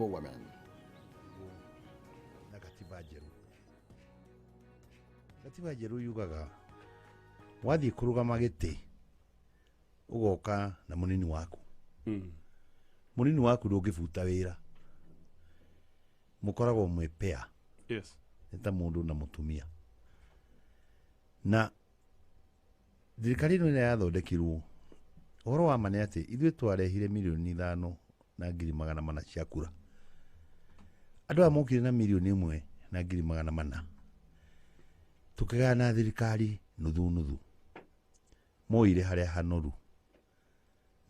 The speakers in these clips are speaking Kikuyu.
Women. Na gatiba njerũ. Gatiba njerũ yugaga wathiĩ kũrũgama gĩtĩ ũgoka na mũnini waku. Mũnini waku ndũngĩbuta wĩra, mũkoragwo mwĩ pair. Nĩ ta mũndũ na mũtumia. Na thirikari ĩno ĩrĩa yathondekirwo, ũhoro wa ma nĩ atĩ ithuĩ twarehire 5,400,000 cia kura. Andũ aya mokire na 1,400,000, tũkĩgayana thirikari nuthu nuthu. Moire harĩa hanoru,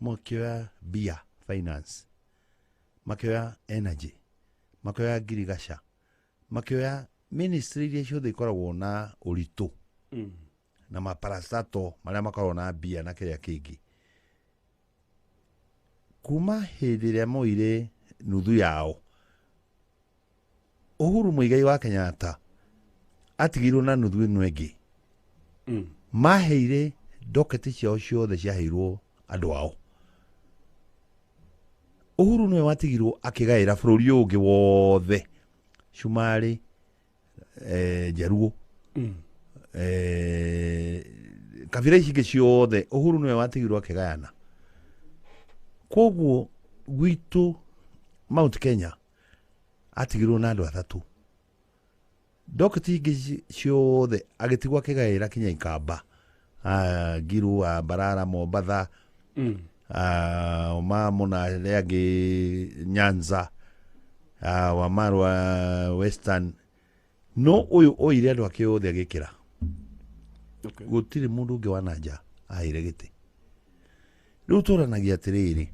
makĩoya mbia finance, makĩoya energy, makĩoya ngirigaca, makĩoya ministry iria ciothe ikoragwo na ũritũ na maparastato marĩa makoragwo na mbia na kĩrĩa kĩngĩ. Kuma hĩndĩ ĩrĩa moire nuthu yao, Uhuru Muigai wa Kenyatta atigirwo na nuthu ĩno ĩngĩ. Maheire doketi ciao ciothe, ciaheirwo andũ ao. Uhuru nĩwe watigirwo akĩgaĩra bũrũri ũyũ ũngĩ wothe, Cumarĩ, Njaruo, kabira ici ingĩ ciothe. Uhuru nĩwe watigirwo akĩgayana. Koguo gwitũ Mount Kenya atigirwo na andũ atatũ, doketi ingĩ ciothe agĩtigwo akĩgaĩra kinya Ikamba, Ngiru, Mbarara, Mombatha, Omamo na arĩa angĩ Nyanza, Wamarwa Western. No ũyũ oire andũ ake othe agĩkĩra. Gũtirĩ mũndũ ũngĩ wa nanja aheire gĩtĩ. Rĩu tũranagia atĩrĩrĩ,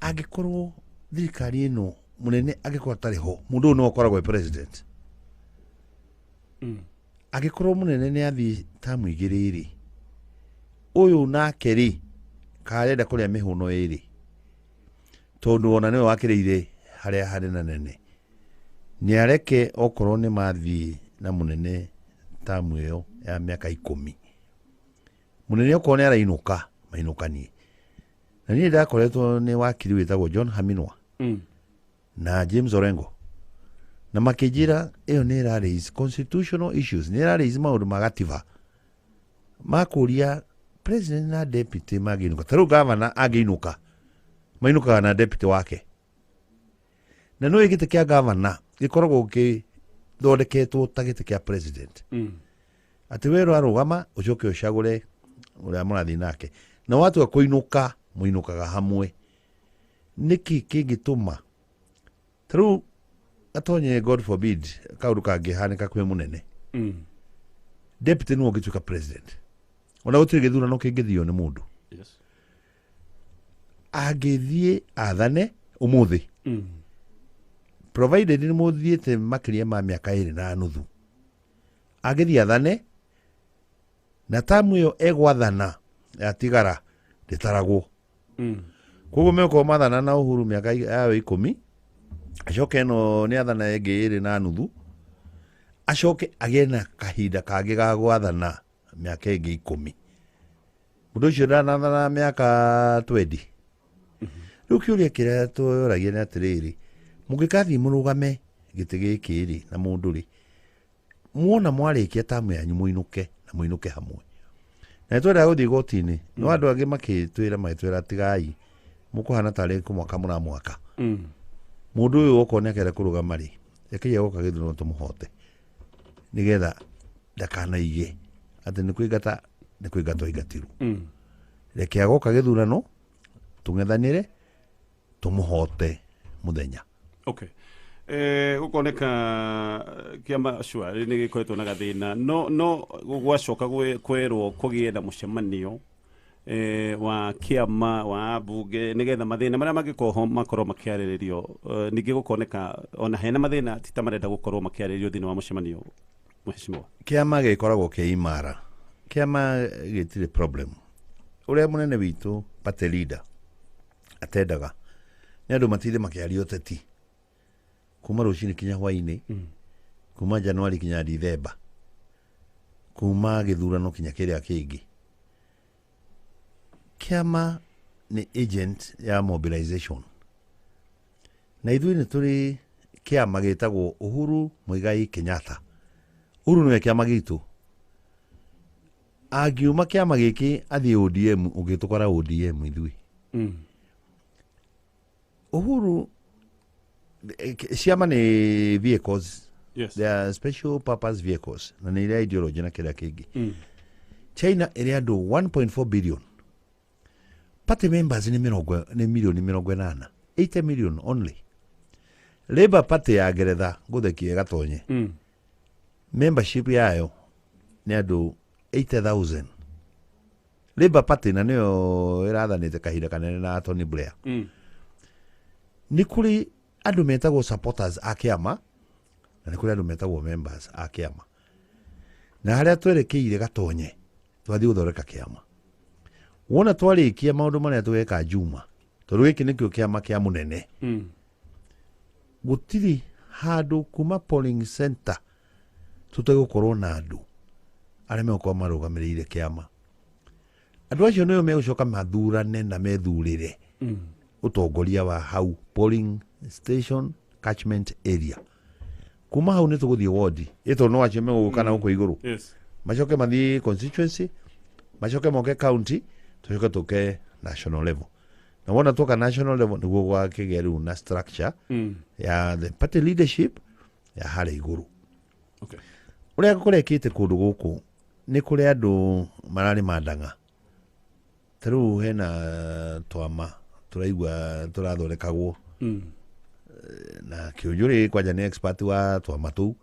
angĩkorwo thirikari ĩno mũnene angĩkorwo atarĩ ho, mũndũ ũyũ nĩwe ũkoragwo e president. Angĩkorwo mũnene nĩ athiĩ tamu igĩrĩ rĩ, ũyũ nake rĩ, karenda kũrĩa mĩhũno ĩrĩ, tondũ ona nĩwe wakĩrĩire harĩa hanenanene, nĩ areke okorwo nĩ mathiĩ na mũnene tamu ĩyo ya mĩaka 10, mũnene okorwo nĩ arainũka, mainũkanie. Na niĩ ndakoretwo nĩ wakiri wĩtagwo John Haminwa na James Orengo, na makĩnjĩra ĩyo nĩ ĩra raise constitutional issues, nĩ ĩra raise maũndũ ma gatiba makũria president na deputy mangĩinũka. Ta rĩu gavana angĩinũka, mainũkaga na deputy wake, na nĩ gĩtĩ kĩa gavana gĩkoragwo gĩthondeketwo ta gĩtĩ kĩa president, atĩ we ũrarũgama ũcoke ũcagũre ũrĩa mũrathiĩ nake, na watua kũinũka mũinũkaga hamwe. Nĩkĩ kĩngĩtũma ta rĩu atonye, God forbid, kaũndũ kangĩhanĩka kwĩ mũnene, deputy nĩwe ũngĩtuĩka president, ona gũtirĩ gĩthurano kĩngĩthio nĩ mũndũ. Angĩthiĩ athane ũmũthĩ, provided nĩ mũthiĩte makĩria ma mĩaka 2.5, angĩthiĩ athane na tamu ĩyo egwathana yatigara ndĩtaragwo. Koguo megũkorwo mathana na Uhuru mĩaka yayo 10, acoke ĩno nĩ athana ĩngĩ 2.5, acoke agĩe na kahinda kangĩ ga gwathana mĩaka ĩngĩ 10. Mũndũ ũcio ndanathana mĩaka 20. Rĩu kĩũria kĩrĩa tũragia nĩ atĩrĩrĩ, mũngĩkathiĩ mũrũgame gĩtĩ gĩkĩ rĩ na mũndũ rĩ, muona mwarĩkia tamu yanyu mũinũke na mũinũke hamwe. Na nĩtwendaga gũthiĩ igoti-inĩ, no andũ angĩ makĩtwĩra, magĩtwĩra tigai, mũkũhana tarĩ kũmwaka mũramwaka. Mũndũ ũyũ okorwo nĩ akenda kũrũgama rĩ, rekei agoka gĩthurano tũmũhote, nĩgetha ndakanaige atĩ nĩ kũingata nĩ kũingatwo aingatirwo. Reke agoka gĩthurano tũng'ethanĩre tũmũhote mũthenya. Okay. Gũkoneka kĩama sure nĩ gĩkoretwo na gathĩna, no gwacoka kwerwo kũgĩe na mũcemanio wa kĩama wa mbunge nĩgetha mathĩna marĩa mangĩkorwo ho makorwo makĩarĩrĩrio. Ningĩ gũkoneka ona hena mathĩna ti ta marenda gũkorwo makĩarĩrĩrio thĩinĩ wa mũcemanio, mheshimiwa. Kĩama gĩkoragwo kĩ imara, kĩama gĩtirĩ problem. Ũrĩa mũnene witũ party leader atendaga nĩ andũ matinde makĩaria ũteti kuma rũcinĩ kinya hwainĩ, kuma Januari kinya Dithemba, kuma gĩthurano kinya kĩrĩa kĩngĩ. Kĩama nĩ agent ya mobilization. Na ithuĩ nĩ tũrĩ kĩama gĩtagwo Uhuru Muigai Kenyatta. Uhuru nĩwe kĩama gitũ. Angiuma kĩama gĩkĩ athiĩ ODM, ũngĩtũkora ODM ithuĩ. Uhuru ciama nĩ vehicles. They are special purpose vehicles na nĩ iria ideology na kĩrĩa kĩngĩ. China ĩrĩ andũ 1.4 billion, party members nĩ mĩrongo nĩ milioni 80, 80 million only. Labour Party ya Ngeretha, ngũthekie gatonye, membership yayo nĩ andũ 80,000, Labour Party, na nĩyo ĩrathanĩte kahinda kanene na Tony Blair. Nĩ kũrĩ andũ metagwo supporters a kĩama na nĩ kũrĩ andũ metagwo members a kĩama, na harĩa twerekeire gatonye twathiĩ gũthondeka kĩama, wona twarĩkia maũndũ marĩa tũgeka Juma, tondũ gĩkĩ nĩkĩo kĩama kĩa mũnene. Gũtirĩ handũ kuma polling center tũtegũkorwo na andũ arĩa megũkorwo marũgamĩrĩire kĩama. Andũ acio nĩo megũcoka mathurane na methurĩre ũtongoria wa hau polling station catchment area. Kuma hau nĩ tũgũthiĩ wodi ĩ, tondũ no acio megũgũka na gũkũ igũrũ, macoke mathiĩ constituency, macoke moke county, tũcoke tũke national level. Na wona twoka national level nĩguo gwakĩgĩa rĩu na structure ya the party leadership ya harĩa igũrũ. Ũrĩa kũrekĩte kũndũ gũkũ nĩ kũrĩ andũ mararĩma ndang'a. Ta rĩu hena twama tũraigua tũrathondekagwo na kĩũnjũrĩ kwanja nĩ expert wa twama tũu,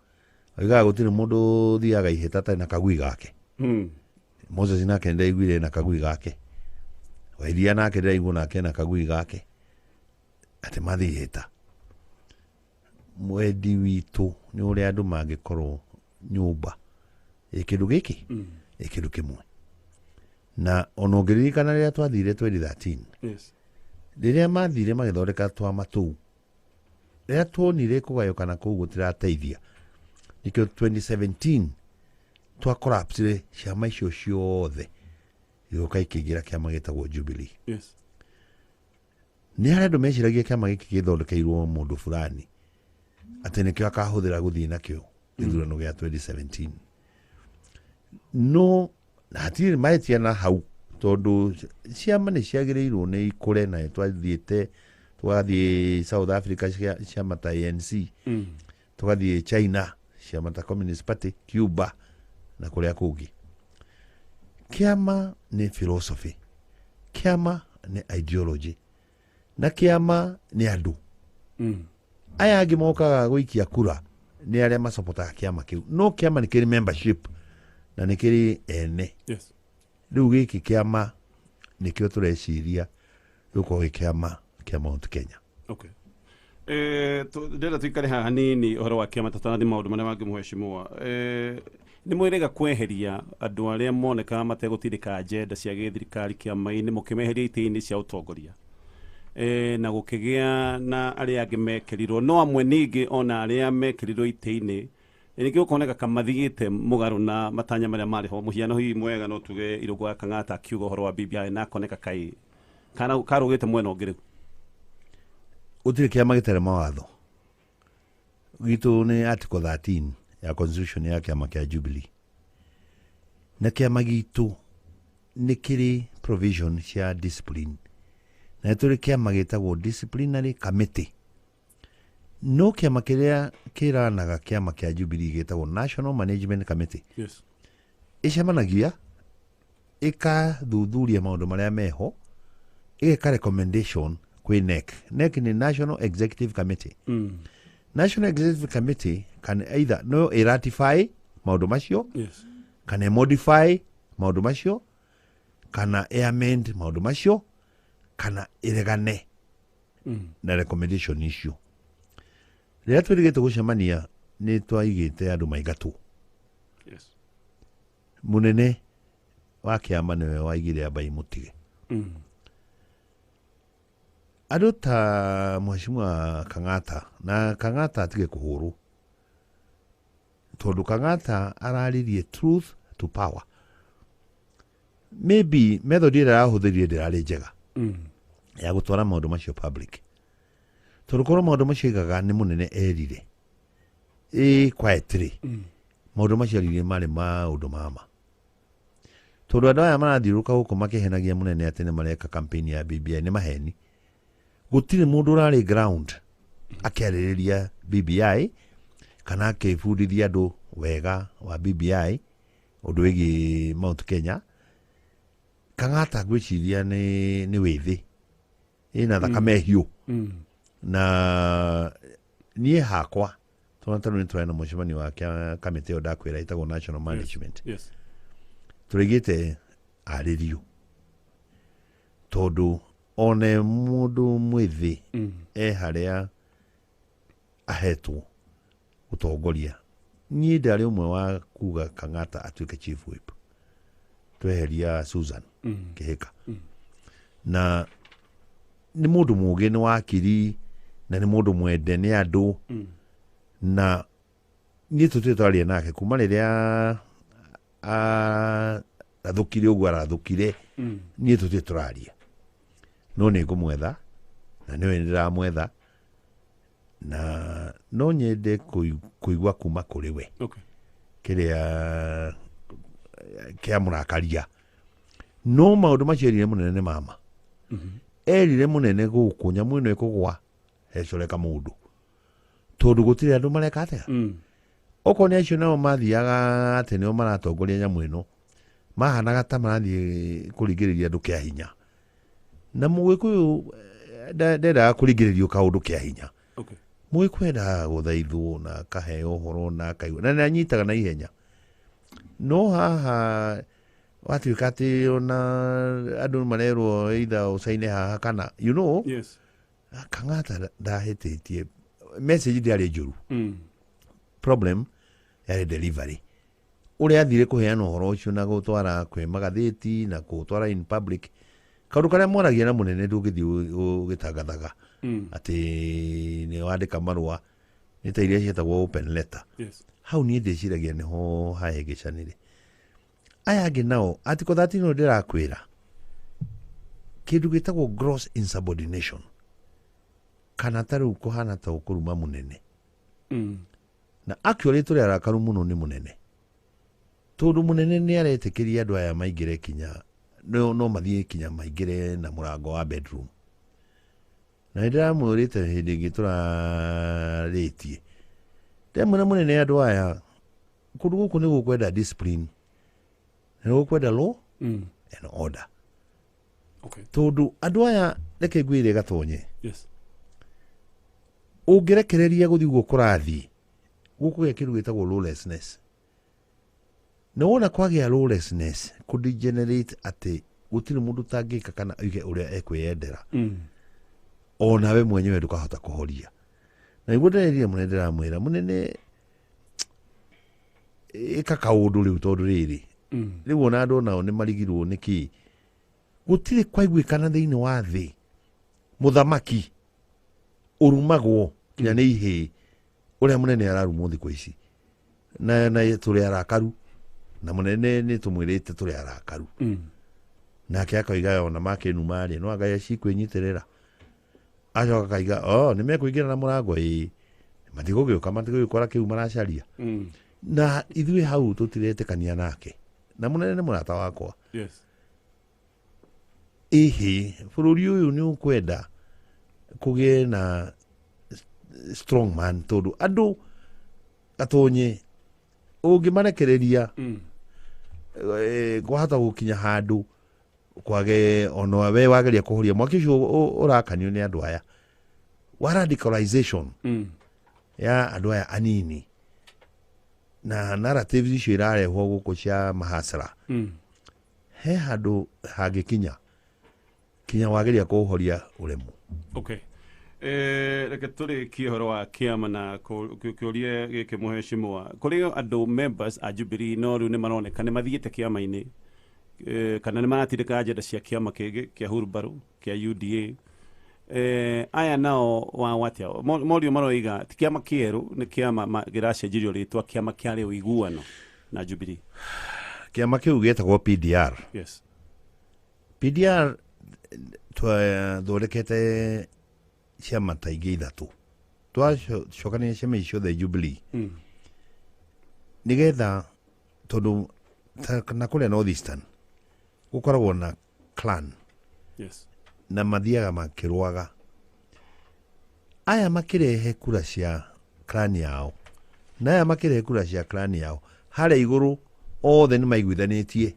oigaga gũtirĩ mũndũ ũthiaga ihĩta atarĩ na kagui gake. Moses nake ndaiguire na kagui gake, Wairia nake ndĩraigua nake na kagui gake, atĩ mathiĩ ihĩta. Mwendi witũ nĩ ũrĩa andũ mangĩkorwo nyũmba ĩ kĩndũ gĩkĩ ĩ kĩndũ kĩmwe. Na ona ũngĩririkana rĩrĩa twathire 2013, rĩrĩa mathire magĩthondeka twama tũu, rĩrĩa tuonire kũgayũkana kũu gũtirateithia, nĩkĩo 2017 twa collapsire ciama icio ciothe igĩũka ikĩingĩra kĩama gĩtagwo Jubilee. Nĩ harĩ andũ meciragia kĩama gĩkĩ gĩthondekeirwo mũndũ fulani, atĩ nĩkĩo akahũthĩra gũthiĩ nakĩo gĩthurano gĩa 2017. No hatirĩ mahĩtia na hau, tondũ ciama nĩ ciagĩrĩirwo nĩ ikũre, na twathiĩte tũgathiĩ South Africa, ciama ta ANC, tũgathiĩ China, ciama ta Communist Party, Cuba na kũrĩa kũngĩ. Kĩama nĩ philosophy, kĩama nĩ ideology, na kĩama nĩ andũ. Aya angĩ mokaga gũikia kura nĩ arĩa macopotaga kĩama kĩu, no kĩama nĩ kĩrĩ membership na nĩ kĩrĩ ene. Rĩu gĩkĩ kĩama nĩkĩo tũreciria gĩgũkorwo gĩ kĩama kĩa Mount Kenya. Okay. Ndĩrenda tuikare haha hanini ũhoro wa kĩama tũtanathi maũndũ marĩa mangĩ. Mheshimiwa, nĩ mwĩrĩga kweheria andũ arĩa monekaga mategũtindĩka agenda cia gĩthirikari kĩama-inĩ, mũkĩmeheria itĩ-inĩ cia ũtongoria, na gũkĩgĩa na arĩa angĩ mekĩrirwo, no amwe ningĩ ona arĩa mekĩrirwo itĩ-inĩ ningĩ gũkoneka kamathiĩte mũgarũ na matanya marĩa marĩ ho. Mũhiano hihi mwega no tuge Irũngũ wa Kang'ata akiuga ũhoro wa BBI na akoneka kai kana karũgĩte mwena ũngĩ rĩu. Gũtirĩ kĩama gĩtarĩ mawatho. Gitũ nĩ article 13 ya constitution ya kĩama kĩa Jubilee, na kĩama gitũ nĩ kĩrĩ provision cia discipline, na nĩ tũrĩ kĩama gĩtagwo disciplinary committee. No kĩama kĩrĩa kĩranaga kĩama kĩa Jubilee gĩtagwo National Management Committee. Ĩcemanagia ĩkathuthuria maũndũ marĩa meho, ĩgeka recommendation kwĩ NEC. NEC nĩ National Executive Committee. National Executive Committee can either no ĩratify maũndũ macio, kana ĩmodify maũndũ macio, kana ĩamend maũndũ macio, kana ĩregane na recommendation icio. Rĩrĩa twĩrĩgĩte gũcemania nĩ twaigĩte andũ maingatwo. Mũnene wa kĩama nĩwe waigire ambai mũtige. Andũ ta Mheshimiwa Kang'ata, na Kang'ata atige kũhũrwo, tondũ Kang'ata araririe truth to power. Maybe method ĩrĩa arahũthĩrire ndĩrarĩ njega ya gũtwara maũndũ macio public. Tondũ korwo maũndũ macio aigaga nĩ mũnene erire ĩ quietly, maũndũ macio aririe marĩ maũndũ mama, tondũ andũ aya marathiũrũka gũkũ makĩhenagia mũnene atĩ nĩ mareka campaign ya BBI nĩ maheni. Gũtirĩ mũndũ ũrarĩ ground akĩarĩrĩria BBI kana akĩbundithia andũ wega wa BBI, ũndũ wĩgiĩ Mount Kenya. Kang'ata ngwĩciria nĩ wĩthĩ ĩna thakame hiũ. Na niĩ hakwa tondũ tarĩu nĩ tũrarĩ na mũcemanio wa kamĩtĩ ĩyo ndakwĩra ĩtagwo national management. Tũrĩgĩte arĩrio tondũ one mũndũ mwĩthĩ e harĩa ahetwo gũtongoria. Niĩ ndarĩ ũmwe wa kuga Kang'ata atuĩke chief whip tweheria Susan Kĩhĩka, na nĩ mũndũ mũgĩ, nĩ wakiri na nĩ mũndũ mwende nĩ andũ. Na niĩ tũtirĩ twaria nake kuma rĩrĩa arathũkire ũguo arathũkire. Niĩ tũtirĩ tũraria, no nĩ ngũmwetha na nĩwe ndĩramwetha na no nyende kũigua kuma kũrĩ we kĩrĩa kĩamũrakaria. No maũndũ macio erire mũnene nĩ mama, erire mũnene gũkũ nyamũ ĩno ĩkũgwa hecoreka mũndũ, tondũ gũtirĩ andũ mareka atĩa. Okorwo nĩ acio nao mathiaga atĩ nĩo maratongoria nyamũ ĩno, mahanaga ta marathiĩ kũringĩrĩria andũ kĩa hinya, na mũgĩkũyũ ndendaga kũringĩrĩrio kaũndũ kĩa hinya. Mũgĩkũyũ endaga gũthaithwo na akaheo ũhoro na akaigua na nĩanyitaga na ihenya. No haha watuĩka atĩ ona andũ marerwo either ũcaine haha kana Kang'ata ndahĩtĩtie, message ndĩarĩ njũru. Problem yarĩ delivery, ũrĩa athire kũheana ũhoro ũcio na gũtwara kwĩ magathĩti na kũtwara in public. Kaũndũ karĩa mwaragia na mũnene ndũngĩthiĩ ũgĩtangathaga atĩ nĩ wandĩka marũa, nĩ ta iria ciĩtagwo open letter. Hau niĩ ndĩciragia nĩho hahĩngĩcanire. Aya angĩ nao article 13 ũyũ ndĩrakwĩra kĩndũ gĩtagwo gross insubordination, kana ta rĩu kũhana ta ũkũruma mũnene. Na actually tũrĩ arakaru mũno nĩ mũnene, tondũ mũnene nĩ aretĩkĩria andũ aya maingĩre kinya no mathiĩ kinya maingĩre na mũrango wa bedroom. Na nĩ ndĩramwĩrĩte hĩndĩ ĩngĩ tũrarĩtie, ndĩramwĩra mũnene, andũ aya kũndũ gũkũ nĩ gũkwenda discipline, nĩ gũkwenda law and order. Tondũ andũ aya, reke ngwĩre gatonye, ũngĩrekereria gũthiĩ ũguo kũrathiĩ, gũkũgĩa kĩndũ gĩtagwo lawlessness. Na wona kwagĩa lawlessness, kũ degenerate atĩ gũtirĩ mũndũ ũtangĩka kana oige ũrĩa ekwĩyendera. Onawe mwenyewe ndũkahota kũhoria. Na nĩguo ndĩrerire mũnene, ndĩramwĩra mũnene, ĩka kaũndũ rĩu, tondũ rĩrĩ rĩu ona andũ onao nĩ marigirwo nĩkĩ gũtirĩ kwaiguĩkana thĩinĩ wa thĩ mũthamaki ũrumagwo nginya nĩ ihĩĩ ũrĩa mũnene ararumwo thikũ ici. Na tũrĩ arakaru na mũnene, nĩ tũmwĩrĩte tũrĩ arakaru. Nake akoiga ona makĩnuma rĩ, no anga cikwĩnyitĩrĩra. Acoka akaiga oh nĩ mekũingĩra na mũrango, ĩĩ matigũgĩũka, matigũgĩkora kĩu maracaria. Na ithuĩ hau tũtiretĩkania nake, na mũnene nĩ mũrata wakwa. Ĩhĩ, bũrũri ũyũ nĩ ũkwenda kũgĩe na strong man, tondũ andũ gatonye ũngĩmarekereria kwahota gũkinya handũ kwage ona we wageria kũhoria mwaki ũcio ũrakanio nĩ andũ aya wa radicalization ya andũ aya anini na narratives icio irarehwo gũkũ cia mahasra. He handũ hangĩkinya kinya wageria kũhoria ũremwo. Okay. Reke tũrĩkie ũhoro wa kĩama na kĩũrie gĩkĩ, mũhecimwa. Kũrĩ andũ members a Jubilee, no rĩu nĩ maroneka nĩ mathiĩte kĩama-inĩ kana nĩ maratindĩka agenda cia kĩama kĩngĩ kĩa hurumbarũ kĩa UDA. Aya nao wao atĩa? Morio maroiga ti kĩama kĩerũ, nĩ kĩama kĩracenjirio rĩtwa, kĩama kĩarĩ ũiguano na Jubilee. Kĩama kĩu gĩtagwo PDR. PDR twathondekete. Ciama ta ingĩ ithatũ twacokania ciama ici ciothe Jubilee, nĩgetha tondũ na kũrĩa North Eastern gũkoragwo na clan, na mathiaga makĩrũaga, aya makĩrehe kura cia clan yao na aya makĩrehe kura cia clan yao harĩa igũrũ, othe nĩ maiguithanĩtie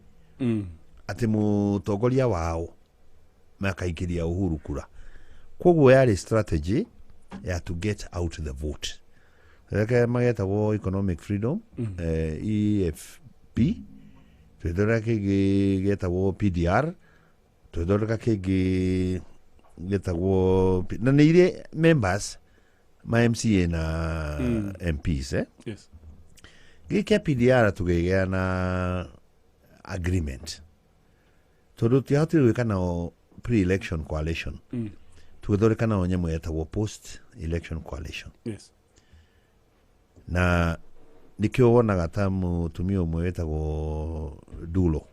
atĩ mũtongoria wao makaikĩria Uhuru kura. Koguo yarĩ strategy ya to get out the vote. Reke magetagwo Economic Freedom, EFP, twĩthondeka kĩngĩ gĩetagwo PDR, twĩthondeka kĩngĩ gĩtagwo na nĩ irĩ members ma MCA na MPs, eh? Yes. Gĩkĩ kĩa PDR tũgĩgĩa na agreement tondũ tiahotire gwĩka nao pre-election coalition, tũgĩthondeka nao nyamũ yetagwo post election coalition. Na nĩkĩo wonaga ta mũtumia ũmwe wĩtagwo Dulo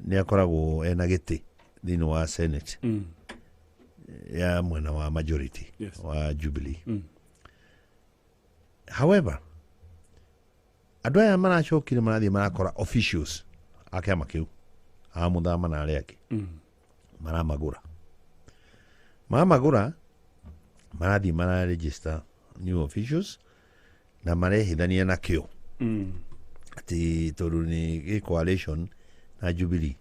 nĩ akoragwo ena gĩtĩ thĩinĩ wa Senate ya mwena wa majority wa Jubilee. However, andũ aya maracokire marathiĩ marakora officials a kĩama kĩu, a Mũthama na arĩa angĩ, maramagũra, mamagũra, marathiĩ mara register new officials na marehithania nakĩo atĩ tondũ nĩ gĩ coalition na Jubilee.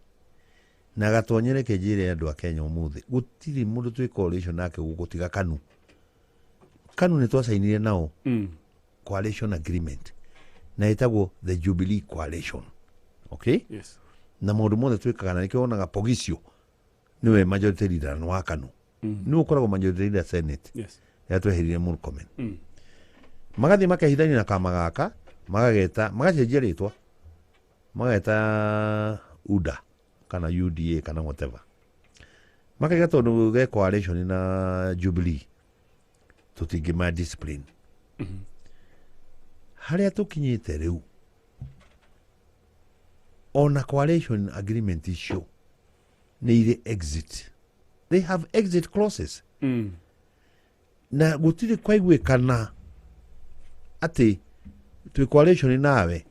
Na gatonyere ke njĩre andũ a Kenya ũmũthĩ, gũtirĩ mũndũ twĩ coalition nake gũkũ tiga KANU. KANU nĩ twacainire nao coalition agreement na ĩtagwo the Jubilee Coalition, okay? Yes. Na maũndũ mothe twĩkaga, na nĩkĩo wonaga Pogicio nĩwe majority leader na wa KANU, nĩwe ũkoragwo majority leader Senate rĩrĩa tweherire Murkomen. Magathiĩ makehithania na kama gaka, magageta, magacenjia rĩtwa, mageta UDA kana UDA kana whatever, makaiga tondũ ge coalition na Jubilee tũtingĩma discipline. Harĩa tũkinyĩte rĩu, ona coalition agreement icio nĩ irĩ exit, they have exit clauses, na gũtirĩ kwaiguĩkana atĩ twĩ coalition nawe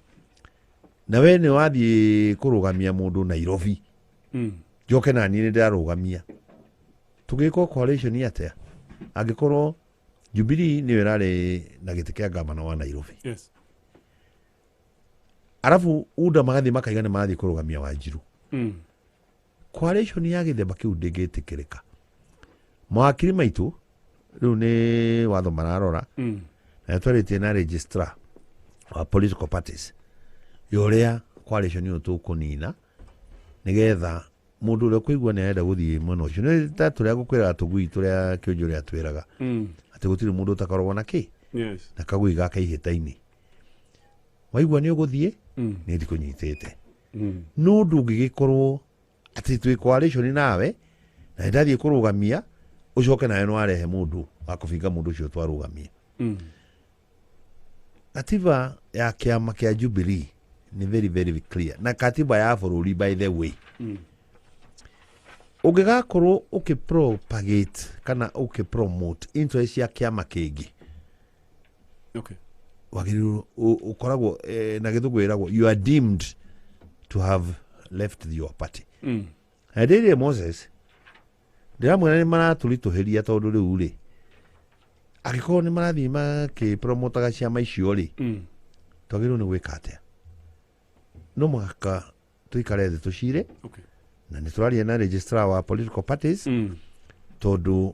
na we nĩ wathiĩ kũrũgamia mũndũ Nairobi, njoke na niĩ nĩ ndĩrarũgamia, tũgĩkwo coalition atĩa angĩkorwo Jubilee nĩyo ĩrarĩ na gĩtĩ kĩa gavana wa Nairobi? Arabu UDA magathiĩ makaiga nĩ marathiĩ kũrũgamia Wanjiru. Coalition ya gĩthemba kĩu ndĩngĩtĩkĩrĩka. Mawakiri maitũ rĩu nĩ watho mararora, na twarĩtie na registrar wa political parties ya ũrĩa coalition ĩyo tũkũnina, nĩgetha mũndũ ũrĩa ũkũigua nĩ arenda gũthiĩ mwena ũcio, nĩ ta tũrĩa gũkwĩraga tũgui tũrĩa kĩũnjũ ũrĩa twĩraga atĩ gũtirĩ mũndũ ũtakoragwo na kĩ na kagui gake ihĩta-inĩ. Waigua nĩ ũgũthiĩ, nĩ ndikũnyitĩte. No ndũngĩgĩkorwo atĩ twĩ coalition nawe na ndathiĩ kũrũgamia, ũcoke nawe nĩ warehe mũndũ wa kũbinga mũndũ ũcio twarũgamia. Katiba ya kĩama kĩa Jubilee nĩ very very clear, na katiba ya bũrũri, by the way. Ũngĩgakorwo ũkĩpropagate kana ũkĩpromote interest ya kĩama kĩngĩ, wagĩrĩirwo ũkoragwo, na gĩthũngũ ĩragwo you are deemed to have left your party. Hĩndĩ ĩrĩa Moses ndĩramwĩra nĩ maratũritũhĩria, tondũ rĩu rĩ, angĩkorwo nĩ marathiĩ makĩpromotaga ciama icio rĩ, twagĩrĩirwo nĩ gwĩka atĩa? No mũhaka tũikare thĩ tũcire, na nĩ tũraria na registrar wa political parties, tondũ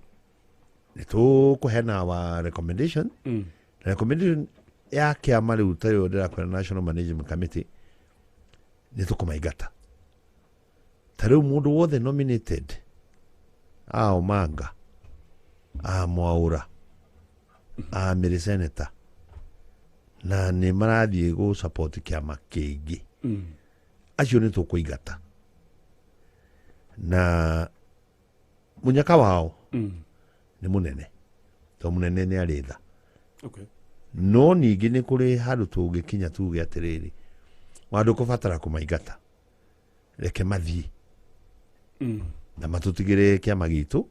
nĩ tũkũheana wa recommendation, na recommendation ya kĩama rĩu tayo ndĩrakwĩra National Management Committee nĩ tũkũmaingata. Ta rĩu mũndũ wothe nominated a Omanga, a Mwaũra, a Mĩrĩ senator, na nĩ marathiĩ gũ support kĩama kĩngĩ, acio nĩ tũkũingata na mũnyaka wao nĩ mũnene, to mũnene nĩ arĩ tha. No ningĩ nĩ kũrĩ handũ tũngĩkinya tuge atĩrĩrĩ, wandũ kũbatara kũmaingata, reke mathiĩ na matũtigĩre kĩama gitũ.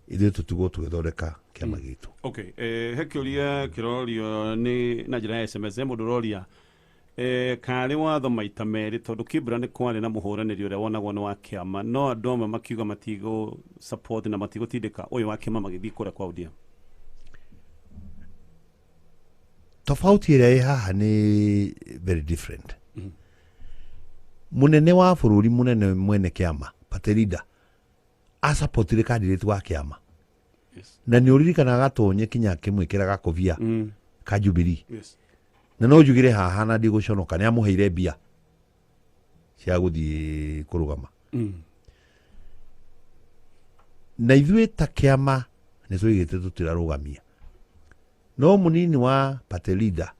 Ithuĩ tũtigwo tũgĩthondeka kĩama gitũ. Okay, he kĩũria kĩrorio nĩ na njĩra ya SMS. He mũndũ ũroria karĩ watho maita merĩ, tondũ Kibra nĩ kwarĩ na mũhũranĩri ũrĩa wonagwo nĩ wa kĩama, no andũ amwe makiuga matigũ support na matigũtindĩka ũyũ wa kĩama, magĩthiĩ kũrĩa kwa ODM. Tofauti ĩrĩa ĩ haha nĩ very different. Mũnene wa bũrũri, mũnene mwene kĩama, party leader, asupportire candidate wa kĩama. Na nĩ ũririkanaga Gatonye kinya akĩmwĩkĩra gakobia ka Jubilee. Na no njugire haha na ndigũconoka, nĩ amũheire mbia cia gũthiĩ kũrũgama. Na ithuĩ ta kĩama nĩ tũigĩte tũtirarũgamia, no mũnini wa party leader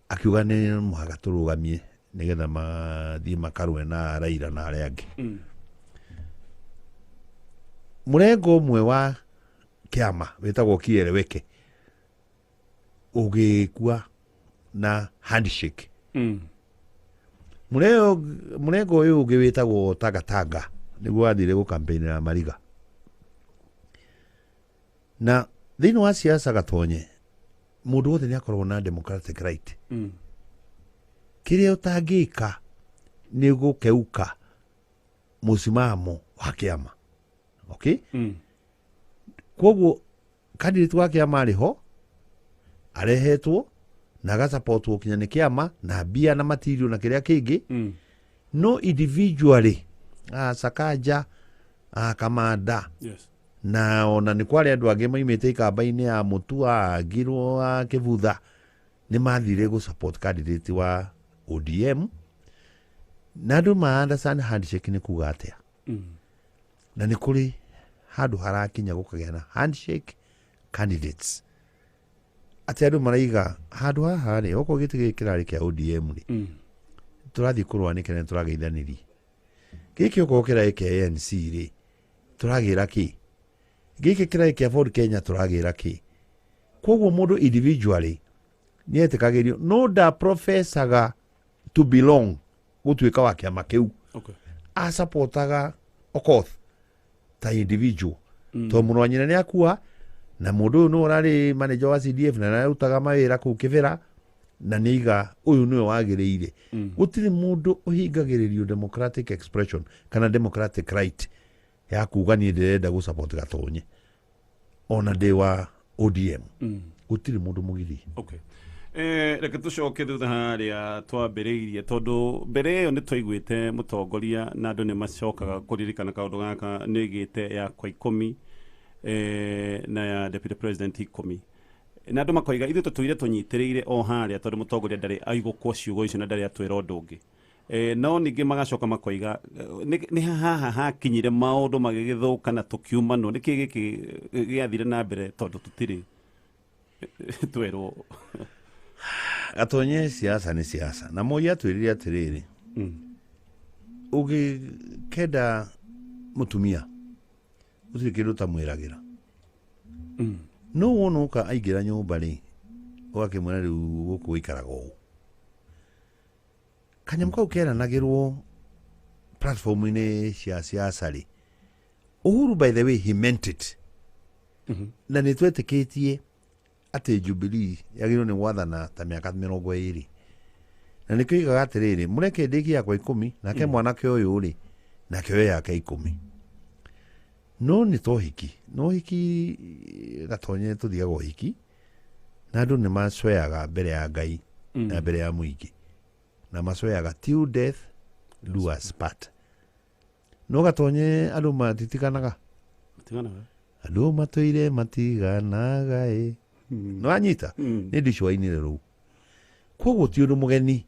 akiuga nĩ mũhaka tũrũgamie nĩgetha mathiĩ makarũe na Raila na arĩa angĩ. Mũrengo ũmwe wa kĩama wĩtagwo Kieleweke ũgĩkua na handshake. Mũrengo ũyũ ũngĩ wĩtagwo Tangatanga nĩguo wathire gũkampenera Mariga. Na thĩinĩ wa siasa, Gatonye, mũndũ wothe nĩ akoragwo na democratic right. Kĩrĩa ũtangĩka nĩ gũkeuka mũsimamo wa kĩama, okay? Koguo candidate wa kĩama arĩ ho, arehetwo na agasupportwo kinya nĩ kĩama na mbia na material na kĩrĩa kĩngĩ. No individually, Sakaja, Kamanda, na ona nĩ kwarĩ andũ angĩ maimĩte ikamba-inĩ ya Mũtua, Ngirwo wa Kĩbutha, nĩ mathire gũ support candidate wa ODM. Na andũ ma understand handshake nĩ kuga atĩa. Na nĩ kũrĩ handũ harakinya gũkagĩa na handshake candidates, atĩ andũ maraiga handũ haha rĩ, okorwo gĩtĩ gĩkĩ kĩrarĩ kĩa ODM rĩ, tũrathiĩ kũrũa nĩkĩ na tũrageithanirie? Gĩkĩ okorwo kĩrarĩ kĩa ANC rĩ, tũragĩra kĩ? Gĩkĩ kĩrarĩ kĩa Ford Kenya, tũragĩra kĩ? Koguo mũndũ individually nĩ etĩkagĩrio, no ndaprofesaga to belong, gũtuĩka wa kĩama kĩu. Asapotaga Okoth ta individual, tondũ mũrũ wa nyina nĩ akua, na mũndũ ũyũ nĩwe ũrarĩ manager wa CDF na nĩarutaga mawĩra kũu Kĩbĩra, na nĩ iga ũyũ nĩwe wagĩrĩire. Gũtirĩ mũndũ ũhingagĩrĩrio democratic expression kana democratic right ya kuga niĩ ndĩrenda gũ support Gatonye ona ndĩ wa ODM. Gũtirĩ mũndũ mũgirie. Okay. Reke tũcoke thutha harĩa twambĩrĩirie, tondũ mbere ĩyo nĩ twaiguĩte mũtongoria, na andũ nĩ macokaga kũririkana kaũndũ gaka, nĩ ĩgĩte yakwa 10 na ya deputy president 10, na andũ makoiga ithuĩ tũtũire tũnyitĩrĩire o harĩa, tondũ mũtongoria ndarĩ aigũkwo ciugo icio na ndarĩ atwĩra ũndũ ũngĩ. No ningĩ magacoka makoiga nĩ haha hakinyire maũndũ magĩgĩthũka na tũkiumanwo. Nĩkĩ gĩkĩ gĩathire na mbere, tondũ tũtirĩ twerwo? Gatonye, siasa nĩ siasa, na Moi atwĩrire atĩrĩrĩ, ũngĩkenda mũtumia gũtirĩ kĩndũ ũtamwĩragĩra. No wona ũka aingĩra nyũmba rĩ, ũgakĩmwĩra rĩu gũkũ gũikaraga ũũ. Kanyamũ kau keranagĩrwo platform-inĩ cia siasa rĩ, Uhuru, by the way, he meant it. Na nĩ twetĩkĩtie atĩ Jubilee yagĩrĩirwo nĩ gwathana ta mĩaka 20, na nĩkĩo igaga atĩrĩrĩ, mũreke ndĩkie yakwa 10, nake mwanake ũyũ rĩ, nake oye yake 10. No nĩ ta ũhiki, no ũhiki, Gatonye, tũthiaga ũhiki na andũ nĩ macoyaga mbere ya Ngai na mbere ya mũingĩ, na macoyaga till death do us part. No Gatonye, andũ matitiganaga. Matiganaga. Andũ matũire matiganaga ĩ. No anyita nĩ ndicwainire rũu. Koguo ti ũndũ mũgeni,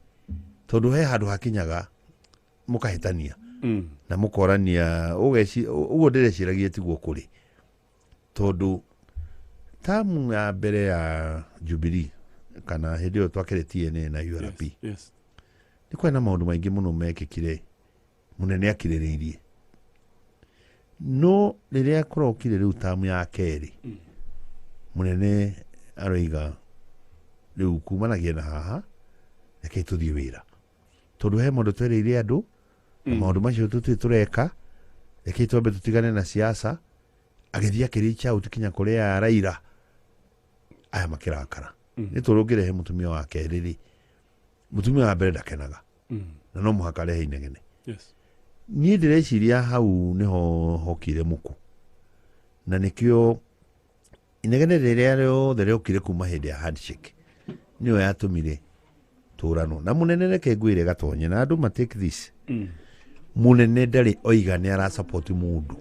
tondũ he handũ hakinyaga mũkahĩtania na mũkorania ũguo ndĩreciragia tiguo kũrĩ, tondũ tamu ya mbere ya Jubilee kana hĩndĩ ĩyo twakĩrĩ TNA na URP, nĩ kwarĩ na maũndũ maingĩ mũno mekĩkire, mũnene akirĩrĩirie. No rĩrĩa kũrokire rĩu tamu ya kerĩ, mũnene aroiga rĩu kumanagia na haha, reke tũthiĩ wĩra, tondũ he maũndũ twereire andũ na maũndũ macio tũtirĩ tũreka, reke twambe tũtigane na siasa. Agĩthiĩ akĩ reach out kinya kũrĩ aya Raila, aya makĩrakara. Nĩ tondũ ũngĩrehe mũtumia wa kerĩ rĩ, mũtumia wa mbere ndakenaga. Na no mũhaka arehe inegene. Niĩ ndĩreciria hau nĩho hokire muku, na nĩkĩo inegene rĩrĩa rĩothe rĩokire kuma hĩndĩ ya handshake nĩyo yatũmire tũranwo na mũnene. Reke ngwĩre gatonye na andũ ma take this. Mũnene ndarĩ oiga nĩ arasupport mũndũ.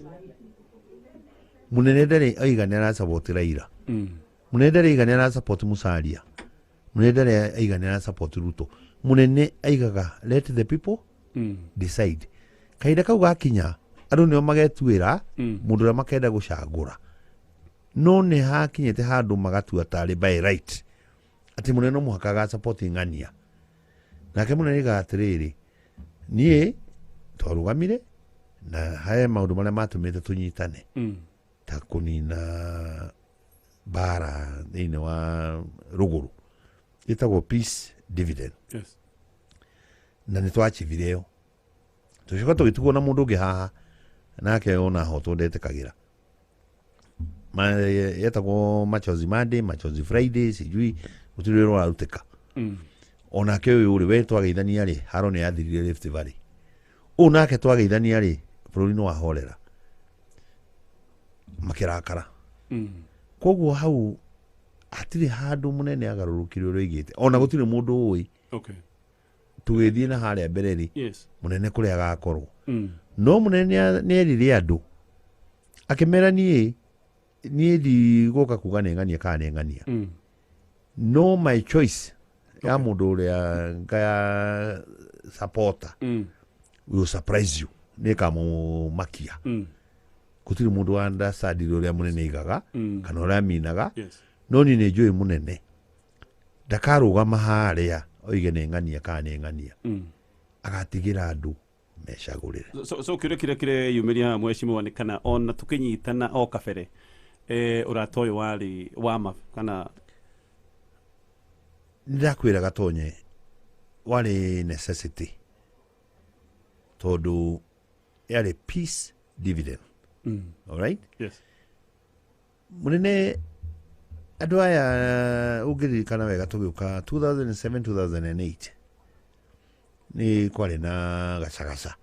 Mũnene ndarĩ oiga nĩ arasupport Raila. Mũnene ndarĩ aiga nĩ arasupport Musalia. Mũnene ndarĩ aiga nĩ arasupport Ruto. Mũnene aigaga, "Let the people decide." Kahinda kau gakinya, andũ nĩo magetuĩra mũndũ ũrĩa makenda gũcagũra. No nĩ hakinyĩte handũ magatua tarĩ by right atĩ mũnene no mũhaka agasupport ng'ania. Nake mũnene aigaga atĩrĩrĩ, niĩ twarũgamire na he maũndũ marĩa matũmĩte tũnyitane, ta kũnina mbara thĩinĩ wa rũgũrũ ĩtagwo peace dividend. Na nĩ twachivire ĩyo, tũcoka tũgĩtigwo na mũndũ ũngĩ haha nake ona hotwo ndetĩkagĩra. Yetagwo Machozi Monday, Machozi Friday, sijui, gũtirĩ wĩra ũrarutĩka. Onake ũyũ rĩ, we twageithania rĩ, haro nĩ yathirire Rift Valley. Ũũ nake twageithania rĩ, bũrũri nĩ wahorera. Makĩrakara. Koguo hau hatirĩ handũ mũnene agarũrũkire ũrĩa oigĩte, ona gũtirĩ mũndũ ũĩ. Tũgĩthiĩ na harĩa mbere rĩ, mũnene kũrĩa agakorwo. No mũnene nĩ erire andũ, akĩmera, niĩ ndigũka kuga nĩ ng'ania kana nĩ ng'ania, no my choice ya mũndũ ũrĩa ngaya supporter will surprise you, nĩ ĩkamũmakia. Gũtirĩ mũndũ wa understand ũrĩa mũnene aigaga kana ũrĩa aminaga. No niĩ nĩ njũĩ mũnene ndakarũgama harĩa oige nĩ ng'ania kana nĩ ng'ania. Agatigĩra andũ mecagũrĩre. So kĩũria kĩrĩa kĩreyumĩria haha, mheshimiwa, nĩ kana ona tũkĩnyitana o kabere, ũrata ũyũ warĩ wa ma kana? Nĩ ndakwĩra gatonye, warĩ necessity tondũ yarĩ peace dividend. Alright. Mũnene, andũ aya ũngĩririkana wega, tũgĩũka 2007, 2008 nĩ kwarĩ na gacagaca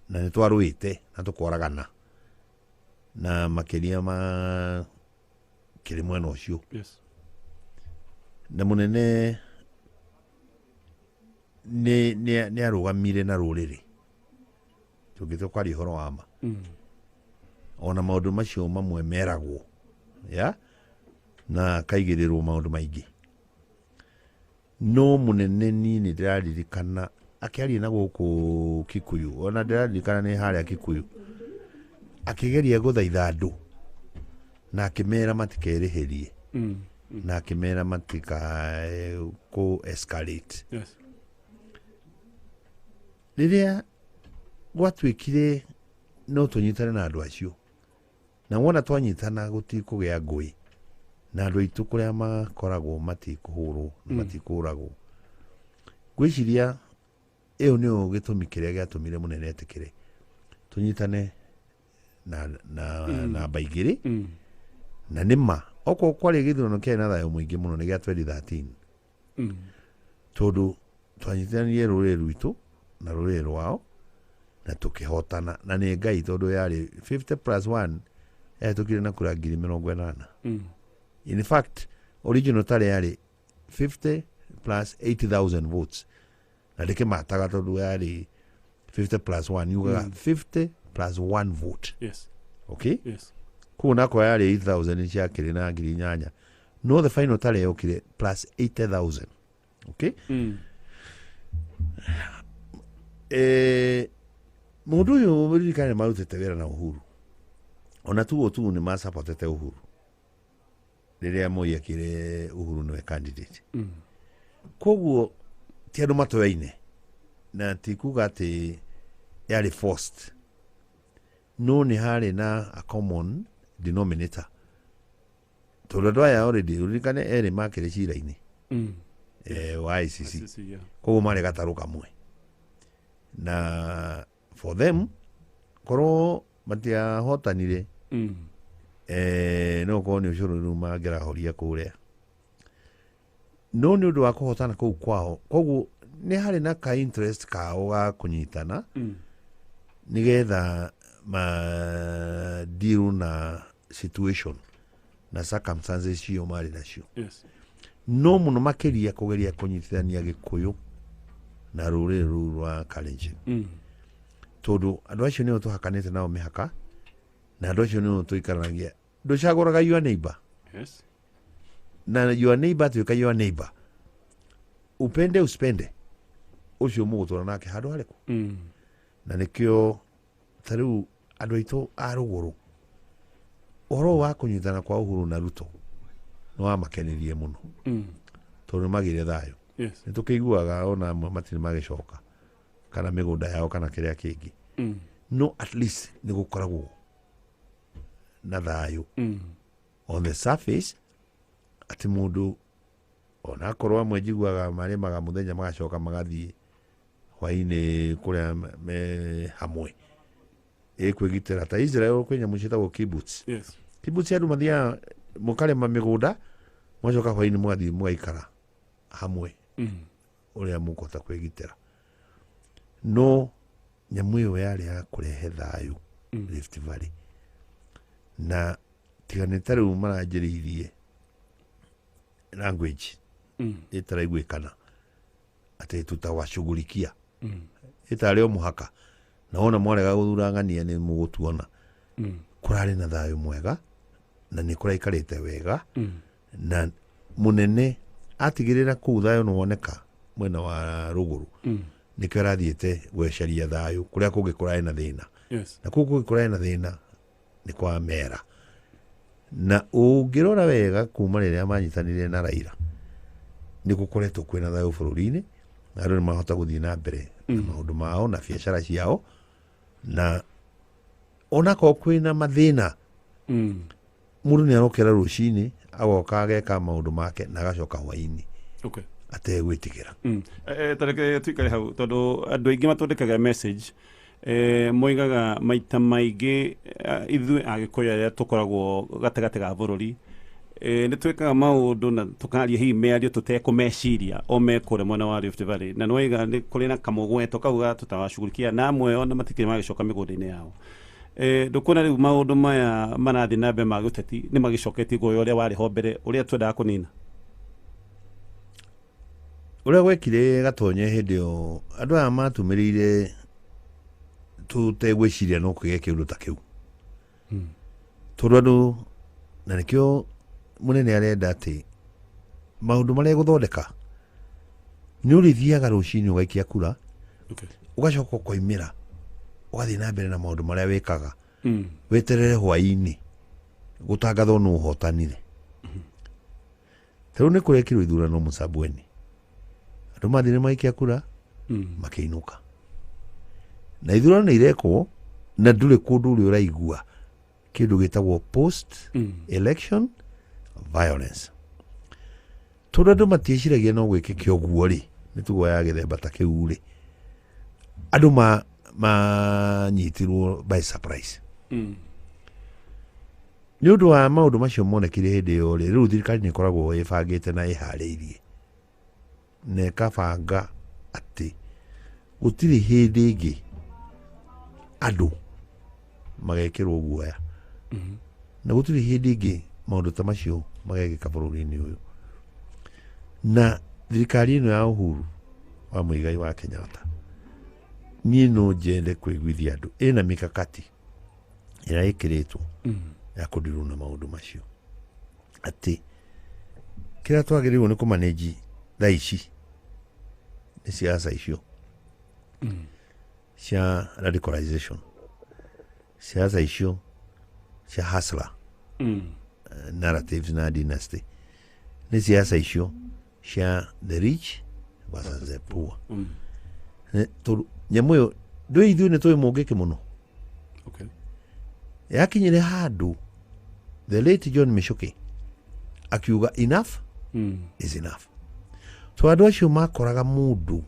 na nĩ twarũĩte na tũkoragana na makĩria ma kĩrĩ mwena ũcio. Na mũnene nĩ arũgamire na rũrĩrĩ, tũngĩtua kwaria ũhoro wa ma. Ona maũndũ macio mamwe meragwo ya na kaigĩrĩrwo maũndũ maingĩ, no mũnene niĩ nĩ ndĩraririkana akĩaria na gũkũ Kikuyu, ona ndĩraririkana nĩ harĩa Kikuyu akĩgeria gũthaitha andũ na akĩmera matikerĩhĩrie na akĩmera matika kũ escalate. Rĩrĩa gwatuĩkire no tũnyitane na andũ acio, na wona twanyitana gũtikũgĩa ngũĩ na andũ aitũ kũrĩa makoragwo matikũhũrwo na matikũragwo, ngwĩciria ĩyo nĩyo gĩtũmi kĩrĩa gĩatũmire mũnene etĩkĩre tũnyitane na namba 2. Na nĩma okorwo kwarĩ gĩthurano kĩarĩ na thayũ mũingĩ mũno nĩ gĩa 2013, tondũ twanyitanirie rũrĩrĩ rwitũ na rũrĩrĩ rwao na tũkĩhotana, na nĩ Ngai, tondũ yarĩ 50 plus 1 yahĩtũkire na kura 80,000. In fact, original tarĩ yarĩ 50 plus 80,000 votes, na ndĩkĩmataga tondũ yarĩ 50 plus 1, yugaga 50 plus 1 vote. Okay. Koguo nakorwo yarĩ 8000 ciakĩrĩ na 8,000, no the final tarĩ yokire plus 80,000. Okay. Mũndũ ũyũ ririkane nĩ marutĩte wĩra na Uhuru, ona tuo tu nĩ masapotete Uhuru rĩrĩa Moi ekire Uhuru nĩwe candidate. Koguo ti andũ matoyaine na ti kuga atĩ yarĩ forced, no nĩ harĩ na a common denominator, tondũ andũ aya already ũririkane erĩ makĩrĩ cira-inĩ wa ICC. ICC, yeah. Koguo marĩ gatarũ kamwe, na for them korwo matiahotanire. No ũkorwo nĩ ũcũrũ rĩu mangĩrahoria kũrĩa, no nĩ ũndũ wa kũhotana kũu kwao, koguo nĩ harĩ na ka interest kao ga kũnyitana nĩgetha ma deal na situation na circumstances cio marĩ nacio. No mũno makĩria kũgeria kũnyitithania Gĩkũyũ na rũrĩrĩ rũu rwa Kalenjin, tondũ andũ acio nĩo tũhakanĩte nao mĩhaka, na andũ acio nĩo tũikaranagia. Ndũcagũraga your neighbor. Na your neighbor atuĩka your neighbor, upende usipende, ũcio mũgũtũra nake handũ harĩkũ. Na nĩkĩo ta rĩu andũ aitũ a rũgũrũ, ũhoro wa kũnyitana kwa Uhuru na Ruto nĩ wamakenirie mũno, tondũ nĩ magĩire thayũ. Nĩ tũkĩiguaga ona amwe matirĩ magĩcoka kana mĩgũnda yao kana kĩrĩa kĩngĩ, no at least nĩ gũkoragwo na thayũ on the surface, atĩ mũndũ onakorwo amwe njiguaga marĩmaga mũthenya magacoka magathiĩ hwainĩ kũrĩa me hamwe ĩkwĩgitĩra. Ta Israel kwĩ nyamũ ciĩtagwo kibbutz. Kibbutz, andũ mathiaga mũkarĩma mĩgũnda, mũgacoka hwainĩ mũgathiĩ mũgaikara hamwe ũrĩa mũkũhota kwĩgitĩra. No nyamũ ĩyo yarĩ ya kũrehe thayũ Rift Valley, na tiga nĩ ta rĩu maranjĩrĩirie language ĩtaraiguĩkana atĩ tutawashughulikia, ĩtarĩ o mũhaka na wona mwarega gũthura ng'ania nĩ mũgũtuona. Kũrarĩ na thayũ mwega na nĩ kũraikarĩte wega, na mũnene atigĩrĩra kũu thayũ nĩ woneka mwena wa rũgũrũ. Nĩkĩo arathiĩte gwecaria thayũ kũrĩa kũngĩ kũrarĩ na thĩna. Na kũu kũngĩ kũrarĩ na thĩna nĩ kwa mera, na ũngĩrora wega kuma rĩrĩa manyitanire na Raila nĩ gũkoretwo kwĩna thayũ bũrũri-inĩ, na andũ nĩ mahota gũthiĩ na mbere na maũndũ mao na biacara ciao, na onakorwo kwĩna mathĩna, mũndũ nĩ arokĩra rũcinĩ agoka ageka maũndũ make na agacoka hwainĩ ategwĩtigĩra. Tareke tuikare hau, tondũ andũ aingĩ matwandĩkaga message, moigaga maita maingĩ, ithuĩ Agĩkũyũ arĩa tũkoragwo gatagatĩ ga bũrũri, nĩ twĩkaga maũndũ na tũkaria hihi mĩario tũtekũmeciria o me kũrĩa mwena wa Rift Valley, na nĩwaiga nĩ kũrĩ na kamũgweto kau ga tutawashughulikia, na amwe ona matikĩrĩ magĩcoka mĩgũnda-inĩ yao. Ndũkuona rĩu maũndũ maya marathiĩ na mbere ma gĩũteti nĩ magĩcoketie guoya ũrĩa warĩ ho mbere, ũrĩa twendaga kũnina? Ũrĩa gwekire gatonye hĩndĩ ĩyo andũ aya matumĩrĩire tũtegwĩciria no kũgĩe kĩũndũ ta kĩu, tondũ andũ, na nĩkĩo mũnene arenda atĩ maũndũ marĩa egũthondeka nĩ ũrĩthiaga rũcinĩ ũgaikia kura, ũgacoka ũkoimĩra ũgathiĩ na mbere na maũndũ marĩa wĩkaga, weterere hwaĩ-inĩ gũtangathwo nũ ũhotanire. Ta rĩu nĩ kũrekirwo ithurano Mũsambweni, andũ mathire magĩikia kura, makĩinũka, na ithurano nĩ irekwo na ndũrĩ kũndũ ũrĩ ũraigua kĩndũ gĩtagwo post election violence, tondũ andũ matiĩciragia no gwĩkĩke ũguo rĩ, mĩtugo ya gĩthemba ta kĩu rĩ, andũ ma manyitirwo by surprise. Nĩ ũndũ wa maũndũ macio monekire hĩndĩ ĩyo rĩ, rĩu thirikari nĩ ĩkoragwo ĩbangĩte na ĩharĩirie na ĩkabanga atĩ gũtirĩ hĩndĩ ĩngĩ andũ magekĩrwo guoya, na gũtirĩ hĩndĩ ĩngĩ maũndũ ta macio magekĩka bũrũri-inĩ ũyũ. Na thirikari ĩno ya Uhuru wa Muigai wa Kenyatta, niĩ no njende kũiguithia andũ ĩna mikakati ĩrĩa ĩkĩrĩtwo ya kũndirwo na maũndũ macio, atĩ kĩrĩa twagĩrĩirwo nĩ kũmanĩnji thaa ici nĩ siasa icio cia radicalization, siasa icio cia hustler narratives na dynasty, nĩ siasa icio cia the rich versus the poor. Tondũ nyamũ ĩyo ndũĩ ithuĩ nĩ tũĩ mũngĩkĩ mũno. Yakinyire handũ the late John Michuki akiuga enough is enough, to andũ acio makoraga mũndũ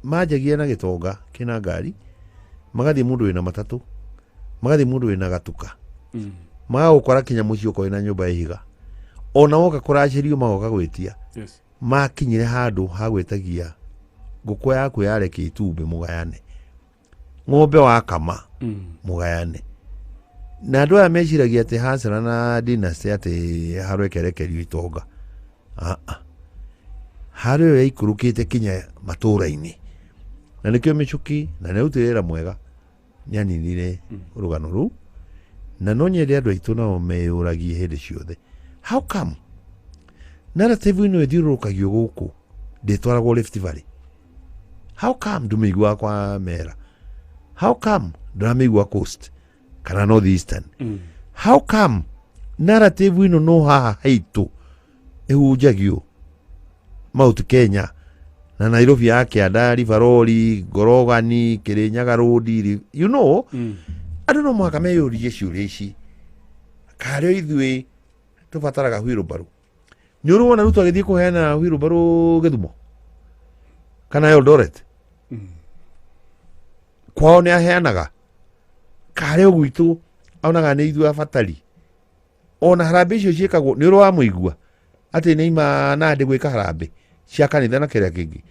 manjagia na gĩtonga kĩna ngari, magathiĩ mũndũ wĩna matatũ, magathiĩ mũndũ wĩna gatuka. Magagũkora kinya mũciĩ ũkorwo na nyũmba ya ihiga, ona woka kũracĩrio magoka gwĩtia. Makinyire handũ ha gwĩtagia ngũkũ yaku yarekia itumbĩ mũgayane, ng'ombe wakama mũgayane. Na andũ aya meciragia atĩ hasara na dynasty atĩ harekerekerio itonga. Ah, ah. Harĩ ĩyo yaikũrũkĩte kinya matũũra-inĩ, na nĩkĩo Mĩchuki na nĩ arutire wĩra mwega, nĩ aninire rũgano rũu. Na no nyende andũ aitũ nao meyũragie hĩndĩ ciothe, how come narrative ĩno ĩthiũrũrũkagio gũkũ ndĩtwaragwo Rift Valley? How come ndũmĩiguaga kwa mera? How come ndũramĩigua Coast kana North Eastern? How come narrative ĩno no haha haitũ ĩhunjagio Mount Kenya na Nairobi ya kĩanda, Rivaroli, Ngorogani, Kirinyaga Road, andũ no mũhaka meyũrie ciũria ici, karĩ o ithuĩ tũbataraga wheelbarrow? Nĩ ũrĩ wona Ruto agĩthiĩ kũheana wheelbarrow Gĩthumo kana Eldoret? Kwao nĩ aheanaga, karĩ o gwitũ onaga nĩ ithuĩ abatari. Ona harambĩ icio ciĩkagwo, nĩ ũrĩ wamũigua atĩ nĩ ima Nandi gwĩka harambĩ cia kanitha na kĩrĩa kĩngĩ?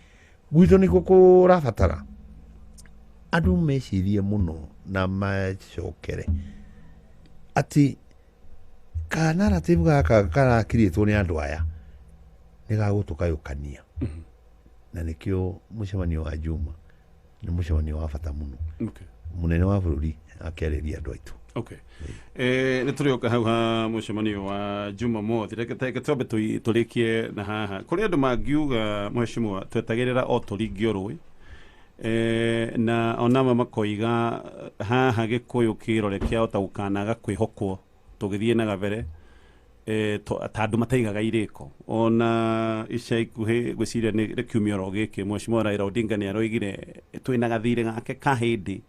Gwitũ nĩkuo kũrabatara andũ mecirie mũno na macokere atĩ ka narrative gaka karakirĩtwo nĩ andũ aya nĩ gagũtũgayũkania. Na nĩkĩo mũcemanio wa Juma nĩ mũcemanio wa bata mũno, mũnene wa bũrũri akĩarĩria andũ aitũ. Okay. Nä tå rä oka hau ha mũcemanio wa Jumamothi. Reke twambe tũrĩkie na haha kũrĩ andũ mangiuga, mheshimiwa, twetagĩrĩra o tũringio rũĩ, na ona amwe makoiga haha Gĩkũyũ kĩrore kĩahota gũkanaga kwĩhokwo tũgĩthiĩ na gabere, ta andũ mataigaga irĩko. Ona ica ikuhĩ, ngwĩciria nĩ kiumia oro gĩkĩ, mheshimiwa Raila Odinga nĩ aroigire twĩna gathirĩ gake ka hĩndĩ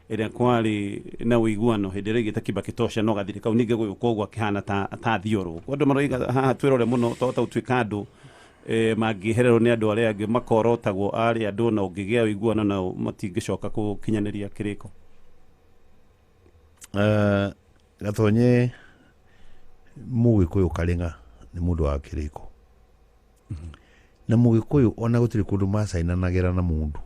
ĩrĩa kwarĩ na ũiguano, hĩndĩ ĩrĩa aigĩte Kibaki tosha, no gathirĩ kau ningĩ gũgĩũka ũguo akĩhana ta thiũrũ. Andũ maroiga haha twĩrore mũno twahota gũtuĩka andũ mangĩhererwo nĩ andũ arĩa angĩ, makorotagwo arĩ andũ ona ũngĩgĩa ũiguano nao matingĩcoka gũkinyanĩria kĩrĩko. Gatonye, Mũgĩkũyũ karĩng'a nĩ mũndũ wa kĩrĩko, na Mũgĩkũyũ ona gũtirĩ kũndũ macainanagĩra na mũndũ,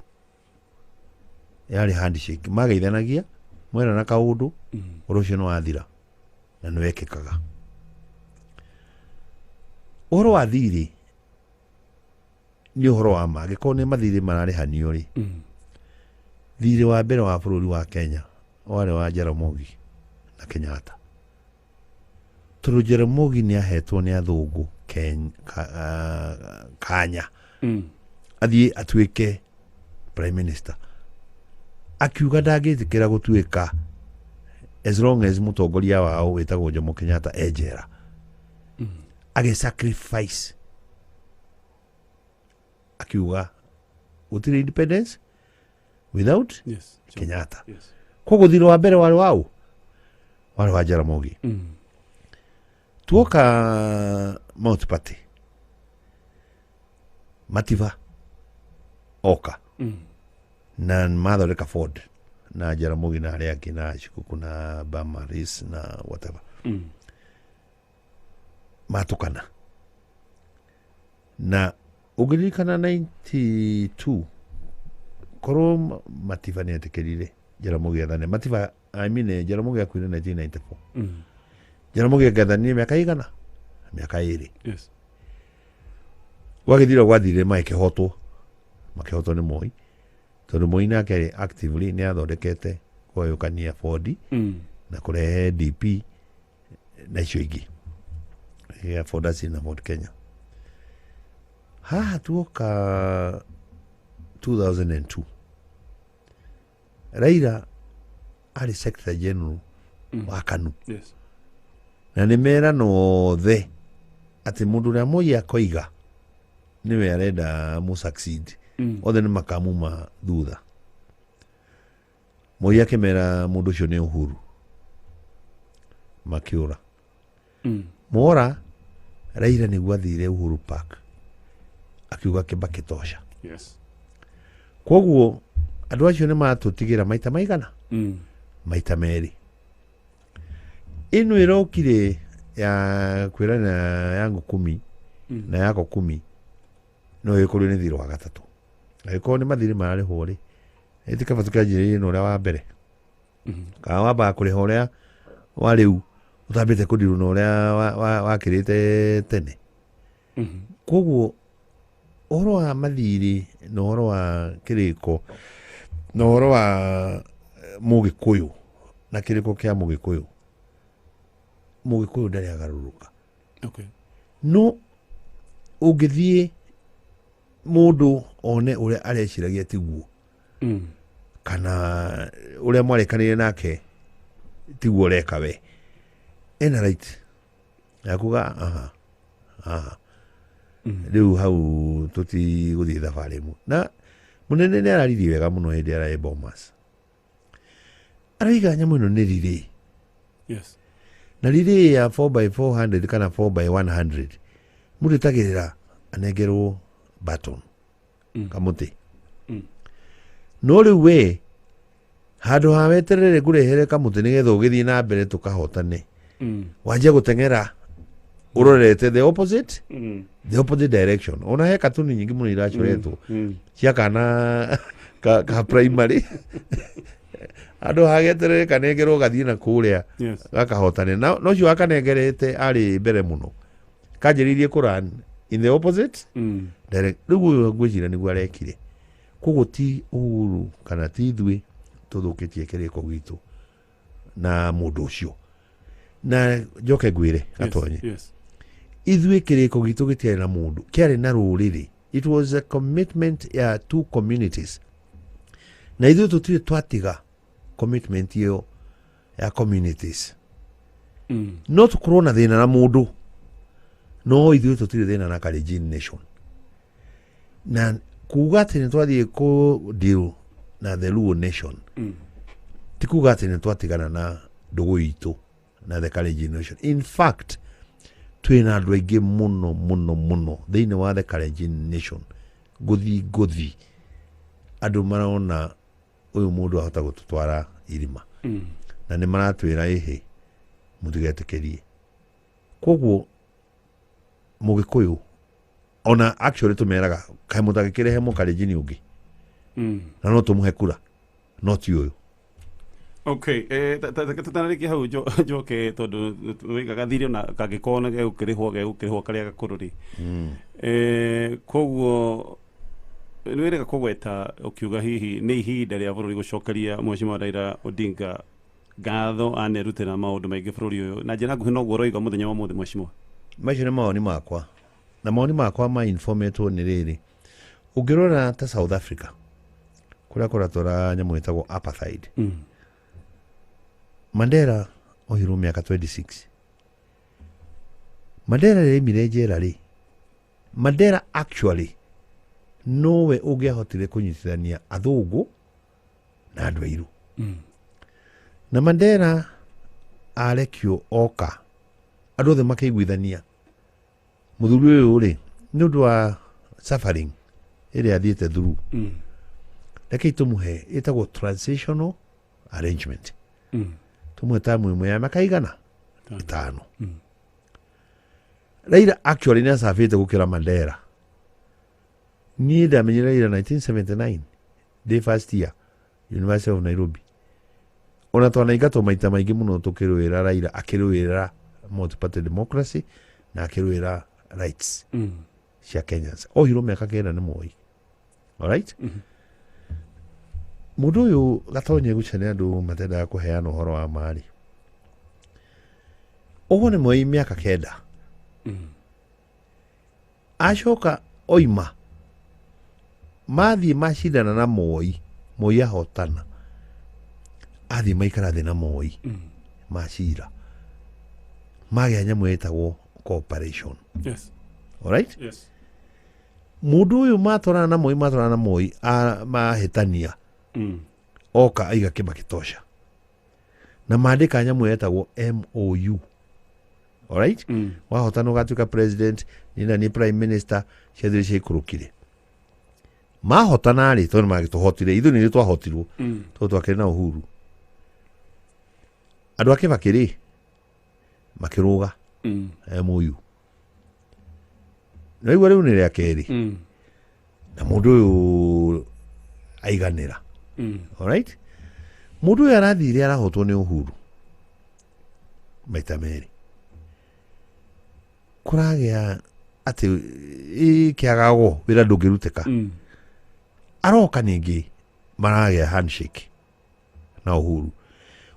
yarĩ handshake, mageithanagia mwerana kaũndũ, ũndũ ũcio nĩ wathira na nĩ wekĩkaga. Ũhoro wa thirĩ nĩ ũhoro wa ma, angĩkorwo nĩ mathirĩ mararĩhanio rĩ, thirĩ wa mbere wa bũrũri wa Kenya warĩ wa Jaramogi na Kenyatta, tondũ Jaramogi nĩ ahetwo nĩ athũngũ kanya athiĩ atuĩke prime minister, akiuga ndangĩtĩkĩra gũtuĩka as long as mũtongoria wao wĩtagwo Jomo Kenyatta e njera. Agĩ sacrifice, akiuga gũtirĩ independence without Kenyatta. Koguo thirĩ wa mbere warĩ waũ? Warĩ wa Jaramogi. Tuoka Mount Party, Matiba oka na mathondeka Ford na Jaramogi na arĩa angĩ na Shikuku na Bamaris na whatever, matukana. Na ũngĩririkana 92, korwo Matiba nĩ etĩkĩrire Jaramogi athane, Matiba, I mean, Jaramogi akuire 1994. Jaramogi angĩathanire mĩaka igana, mĩaka 2. Gwagĩthira gwathire, magĩkĩhotwo, makĩhotwo nĩ Moi, tondũ Moi nake actively nĩ athondekete kũgayũkania Ford na kũrehe DP na icio ingĩ ya Ford Asili na Ford Kenya. Haha tuoka 2002, Raila arĩ secretary general wa KANU na nĩ merano othe atĩ mũndũ ũrĩa Moi akoiga nĩwe arenda mũ succeed, othe nĩ makamuma thutha. Moi akĩmera mũndũ ũcio nĩ Uhuru, makĩũra. Mora Raila nĩguo athire Uhuru Park akiuga Kibaki tosha. Koguo andũ acio nĩ matũtigĩra maita maigana? Maita merĩ. Ĩno ĩrokire ya kwĩrana yangu kumi na yako kumi, no ĩkorwo nĩ thirĩ wa gatatũ. Angĩkorwo nĩ mathirĩ mararĩhwo rĩ, ĩtikaba tũkĩanjĩrĩrie na ũrĩa wa mbere, kana wambaga kũrĩha ũrĩa wa rĩu ũtambĩte kũndirwo na ũrĩa wakĩrĩte tene. Koguo ũhoro wa mathirĩ na ũhoro wa kĩrĩko na ũhoro wa mũgĩkũyũ na kĩrĩko kĩa mũgĩkũyũ, mũgĩkũyũ ndarĩ agarũrũka. No ũngĩthiĩ mũndũ one ũrĩa areciragia tiguo, kana ũrĩa mwarĩkanĩire nake tiguo ũreka we, ena right ya kuga aha aha, rĩu hau tũtigũthiĩ thabarĩ ĩmwe. Na mũnene nĩ araririe wega mũno hĩndĩ ararĩ Bomas, aroiga nyamũ ĩno nĩ rirĩ. Na rirĩ ya 4 by 400 kana 4 by 100, mũndũ etagĩrĩra anengerwo baton, kamũtĩ. No rĩu we handũ ha weterere ngũrehere kamũtĩ nĩgetha ũgĩthiĩ na mbere tũkahotane, wanjia gũteng'era ũrorete the opposite, the opposite direction. Ona he katuni nyingĩ mũno iracoretwo cia kana ka primary, andũ hageterere kanengerwo gathiĩ na kũrĩa, gakahotane. Na no ũcio wakanengerete arĩ mbere mũno, kanjĩrĩirie kũ run in the opposite direct. Rĩu ũyũ ngwĩciria nĩguo arekire. Koguo ti Uhuru kana ti ithuĩ tũthũkĩtie kĩrĩko gitũ na mũndũ ũcio. Na njoke ngwĩre Gatonye, ithuĩ kĩrĩko gitũ gĩtiarĩ na mũndũ, kĩarĩ na rũrĩrĩ. It was a commitment ya two communities, na ithuĩ tũtirĩ twatiga commitment ĩyo ya communities. No tũkorwo na thĩna na mũndũ, no ithuĩ tũtirĩ thĩna na Kalenjin nation. Na kuga atĩ nĩ twathiĩ kũ deal na the Luo nation, ti kuga atĩ nĩ twatigana na ndũgũ itũ na the Kalenjin nation. In fact, twĩna andũ aingĩ mũno mũno mũno thĩinĩ wa the Kalenjin nation, ngũthi ngũthi, andũ marona ũyũ mũndũ ahota gũtũtwara irima, na nĩ maratwĩra ĩhĩ mũtigetĩkĩrie. Koguo mũgĩkũyũ ona actually tũmeraga kaĩ mũtangĩkĩrehe mũkalenjini ũngĩ, na no tũmũhe kura, no ti ũyũ. Okay, tũtanarĩkia hau, njoke tondũ wĩgaga thirĩ ona kangĩkorwo nĩ gegũkĩrĩhwo, gegũkĩrĩhwo karĩa gakũrũ rĩ. Koguo nĩ wĩrĩga kũgweta ũkiuga hihi nĩ ihinda rĩa bũrũri gũcokeria Mheshimiwa Raila Odinga ngatho, anerutĩra maũndũ maingĩ bũrũri ũyũ na njĩra nguhĩ, noguo ũroiga mũthenya wa ũmũthĩ, Mheshimiwa? Macio nĩ mawoni makwa, na mawoni makwa ma informetwo nĩ rĩrĩ: ũngĩrora ta South Africa kũrĩa kũratwara nyamũ ĩtagwo apartheid, Mandela ohirwo mĩaka 26. Mandela rĩrĩa aimire njera rĩ, Mandela actually nowe ũngĩahotire kũnyitithania athũngũ na andũ airũ. Na Mandela arekio oka, andũ othe makĩiguithania mũthuri ũyũ rĩ, nĩ ũndũ wa suffering ĩrĩa athiĩte through, rekei tũmũhe ĩtagwo transitional arrangement, tũmũhe tamu ĩmwe ya mĩaka igana ĩtano. Raila actually nĩ acabĩte gũkĩra Mandela. Niĩ ndamenyire Raila 1979 ndĩ first year University of Nairobi. Ona twanaingatwo maita maingĩ mũno tũkĩrũĩra Raila, akĩrũĩra multi-party democracy na akĩrũĩra rights cia Kenyans. Ohirwo mĩaka 9 nĩ Moi. Alright, mũndũ ũyũ Gatonye guca nĩ andũ matendaga kũheana ũhoro wa marĩ ũguo nĩ Moi mĩaka 9. Acoka oima mathiĩ macindana na Moi, Moi ahotana, athiĩ maikara thĩ na Moi, macira magĩa nyamũ ĩtagwo cooperation. Alright. Mũndũ ũyũ matwarana na Moi, matwarana na Moi, mahĩtania, oka aiga Kibaki tosha na mandĩka nyamũ yetagwo MOU. Alright. Wahotana ũgatuĩka president, niĩ na niĩ prime minister. Ciathire ciaikũrũkire mahotana rĩ, tondũ magĩtũhotire ithuĩ nĩ twahotirwo, tondũ twakĩrĩ na Uhuru. Andũ a Kibaki rĩ, Makĩrũga MOU. Naigua rĩu nĩ rĩa kerĩ na mũndũ ũyũ aiganĩra. Alright, mũndũ ũyũ arathire arahotwo nĩ Uhuru maita merĩ, kũragĩa atĩ ĩ kĩagago wĩra ndũngĩrutĩka. Aroka ningĩ maragĩa handshake na Uhuru.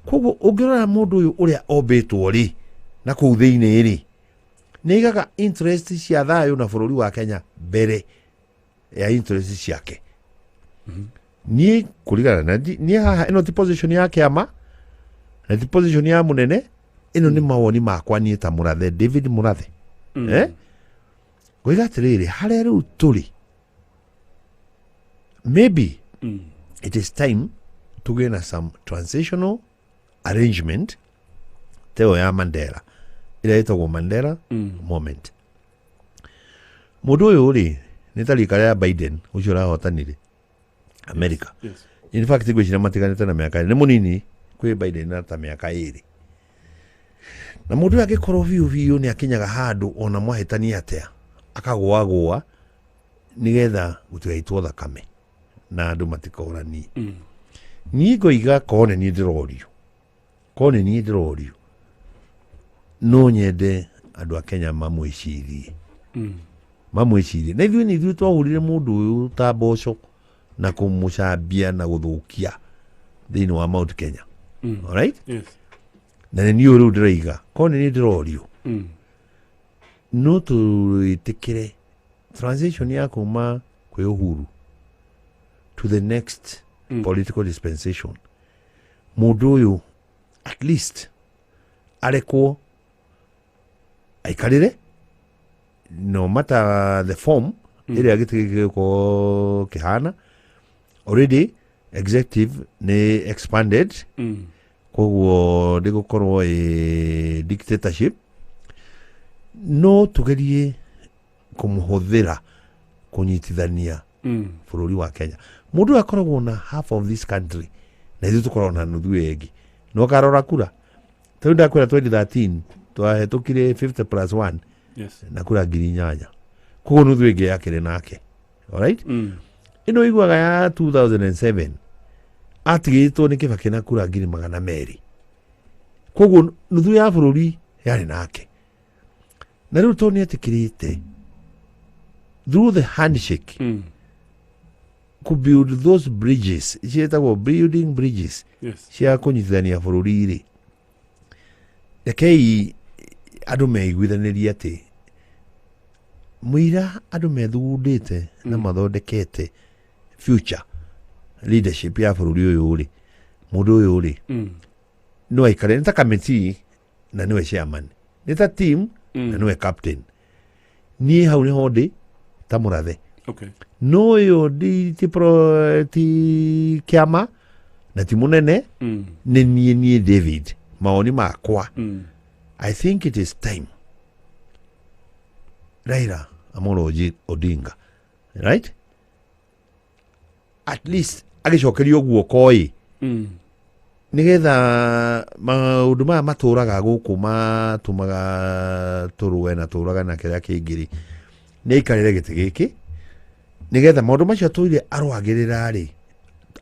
Koguo ũngĩrora mũndũ ũyũ ũrĩa ombĩtwo rĩ na kũu thĩinĩ rĩ, nĩ aigaga interest cia thayũ na bũrũri wa Kenya mbere ya interest ciake. Niĩ kũringana na niĩ haha, ĩno ti position ya kĩama na ti position ya mũnene, ĩno nĩ mawoni makwa niĩ ta Mũrathe, David Mũrathe. Eh? Ngoiga atĩrĩrĩ, harĩa rĩu tũrĩ, maybe it is time tũgĩe na some transitional arrangement teo ya Mandela ĩrĩa ĩtagwo Mandela moment. Mũndũ ũyũ rĩ, nĩ ta rika rĩa Biden ũcio ũrahotanire America. In fact, ngwĩciria matiganĩte na mĩaka, nĩ mũnini kwĩ Biden na ta mĩaka 2. Na mũndũ ũyũ angĩkorwo biũ biũ nĩ akinyaga handũ ona mwahĩtania atĩa akagũagũa nĩgetha gũtigaitwo thakame na andũ matikoranie. Niĩ ngoiga korwo nĩ niĩ ndĩrorio, korwo nĩ niĩ ndĩrorio, no nyende andũ a Kenya mamwĩcirie. Mamwĩcirie na ithuĩ nĩ ithuĩ twahũrire mũndũ ũyũ ta mboco na kũmũcambia na gũthũkia thĩinĩ wa Mount Kenya. Alright? Yes. Na nĩ niĩ ũyũ rĩu ndĩroiga korwo nĩ niĩ ndĩrorio, no tũĩtĩkĩre transition ya kuma kwĩ Uhuru to the next political dispensation, mũndũ ũyũ at least arekwo aikarĩre no matter the form ĩrĩa gĩtĩ gĩkĩ gĩgũkorwo kĩhana. Already executive nĩ expanded, koguo ndĩgũkorwo ĩ dictatorship. No tũgerie kũmũhũthĩra kũnyitithania bũrũri wa Kenya. Mũndũ ũyũ akoragwo na half of this country na ithuĩ tũkoragwo na nuthu ĩyo ĩngĩ. Na ũkarora kura tarĩu ndakwĩra 2013 twahĩtũkire 50 plus 1 na kura 8,000, koguo nuthu ĩngĩ yakĩrĩ nake. Alright? Ĩno iguaga ya 2007 atigĩtwo nĩ Kĩbakĩ na kura 200,000, koguo nuthu ya bũrũri yarĩ nake. Na rĩu tondũ nĩ etĩkĩrĩte through the handshake ku build those bridges ciĩtagwo building bridges cia kũnyitithania bũrũri rĩ, rekei andũ meiguithanĩrie atĩ mũira andũ methugundĩte na mathondekete future leadership ya bũrũri ũyũ rĩ, mũndũ ũyũ rĩ no aikare nĩ ta committee na nĩwe chairman, nĩ ta team na nĩwe captain. Niĩ hau nĩho ndĩ ta Mũrathe. No ũyũ ti, pro, ti kĩama na ti mũnene. Nĩ niĩ David, mawoni makwa. I think it is time Raila Amolo Odinga, right, at least agĩcokerio guoko ĩ nĩgetha maũndũ maya matũraga gũkũ matũmaga tũrũe na tũrage na kĩrĩa kĩngĩ rĩ, nĩ aikarĩre gĩtĩ gĩkĩ nĩgetha maũndũ macio atũire arũagĩrĩra rĩ,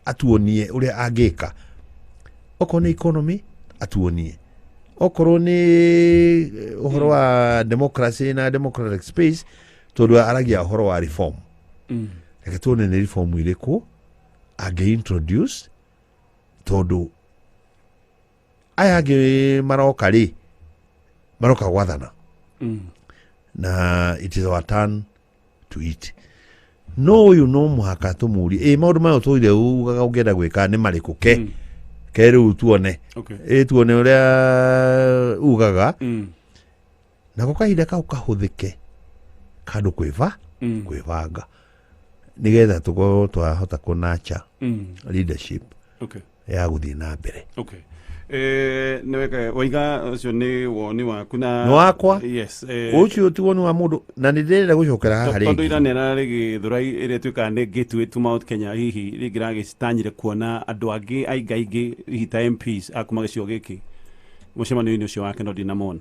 atuonie ũrĩa angĩka. Okorwo nĩ economy atuonie, okorwo nĩ ũhoro wa democracy na democratic space, tondũ aragia ũhoro wa reform. Reke tuone nĩ reform irĩkũ angĩ introduce, tondũ aya angĩ maroka rĩ, maroka gwathana na it is our turn to eat. No ũyũ no mũhaka tũmũrie ĩ maũndũ maya ũtũire ugaga ũngĩenda gwĩka nĩ marĩkũ ke ke rĩu tuone. Ĩ tuone ũrĩa ugaga. Nako kahinda kau kahũthĩke kandũ kwĩba kwĩbanga nĩgetha tũkorwo twahota kũnacha leadership ya gũthiĩ na mbere. Okay. Nĩ wega waiga, ũcio nĩ woni waku na Nĩ wakwa. Yes. Ũcio ti woni wa mũndũ na nĩ ndĩrenda gũcokera haha Tondũ ira rĩngĩ. nĩ ararĩ Gĩthũrai ĩrĩa ĩtuĩkaga nĩ gateway to Mount Kenya, hihi rĩngĩ ragĩcitanyire kuona andũ angĩ aingaingĩ hihi ta MPs a kuma gĩcigo gĩkĩ mũcemanio-inĩ ũcio wake, no ndinamona.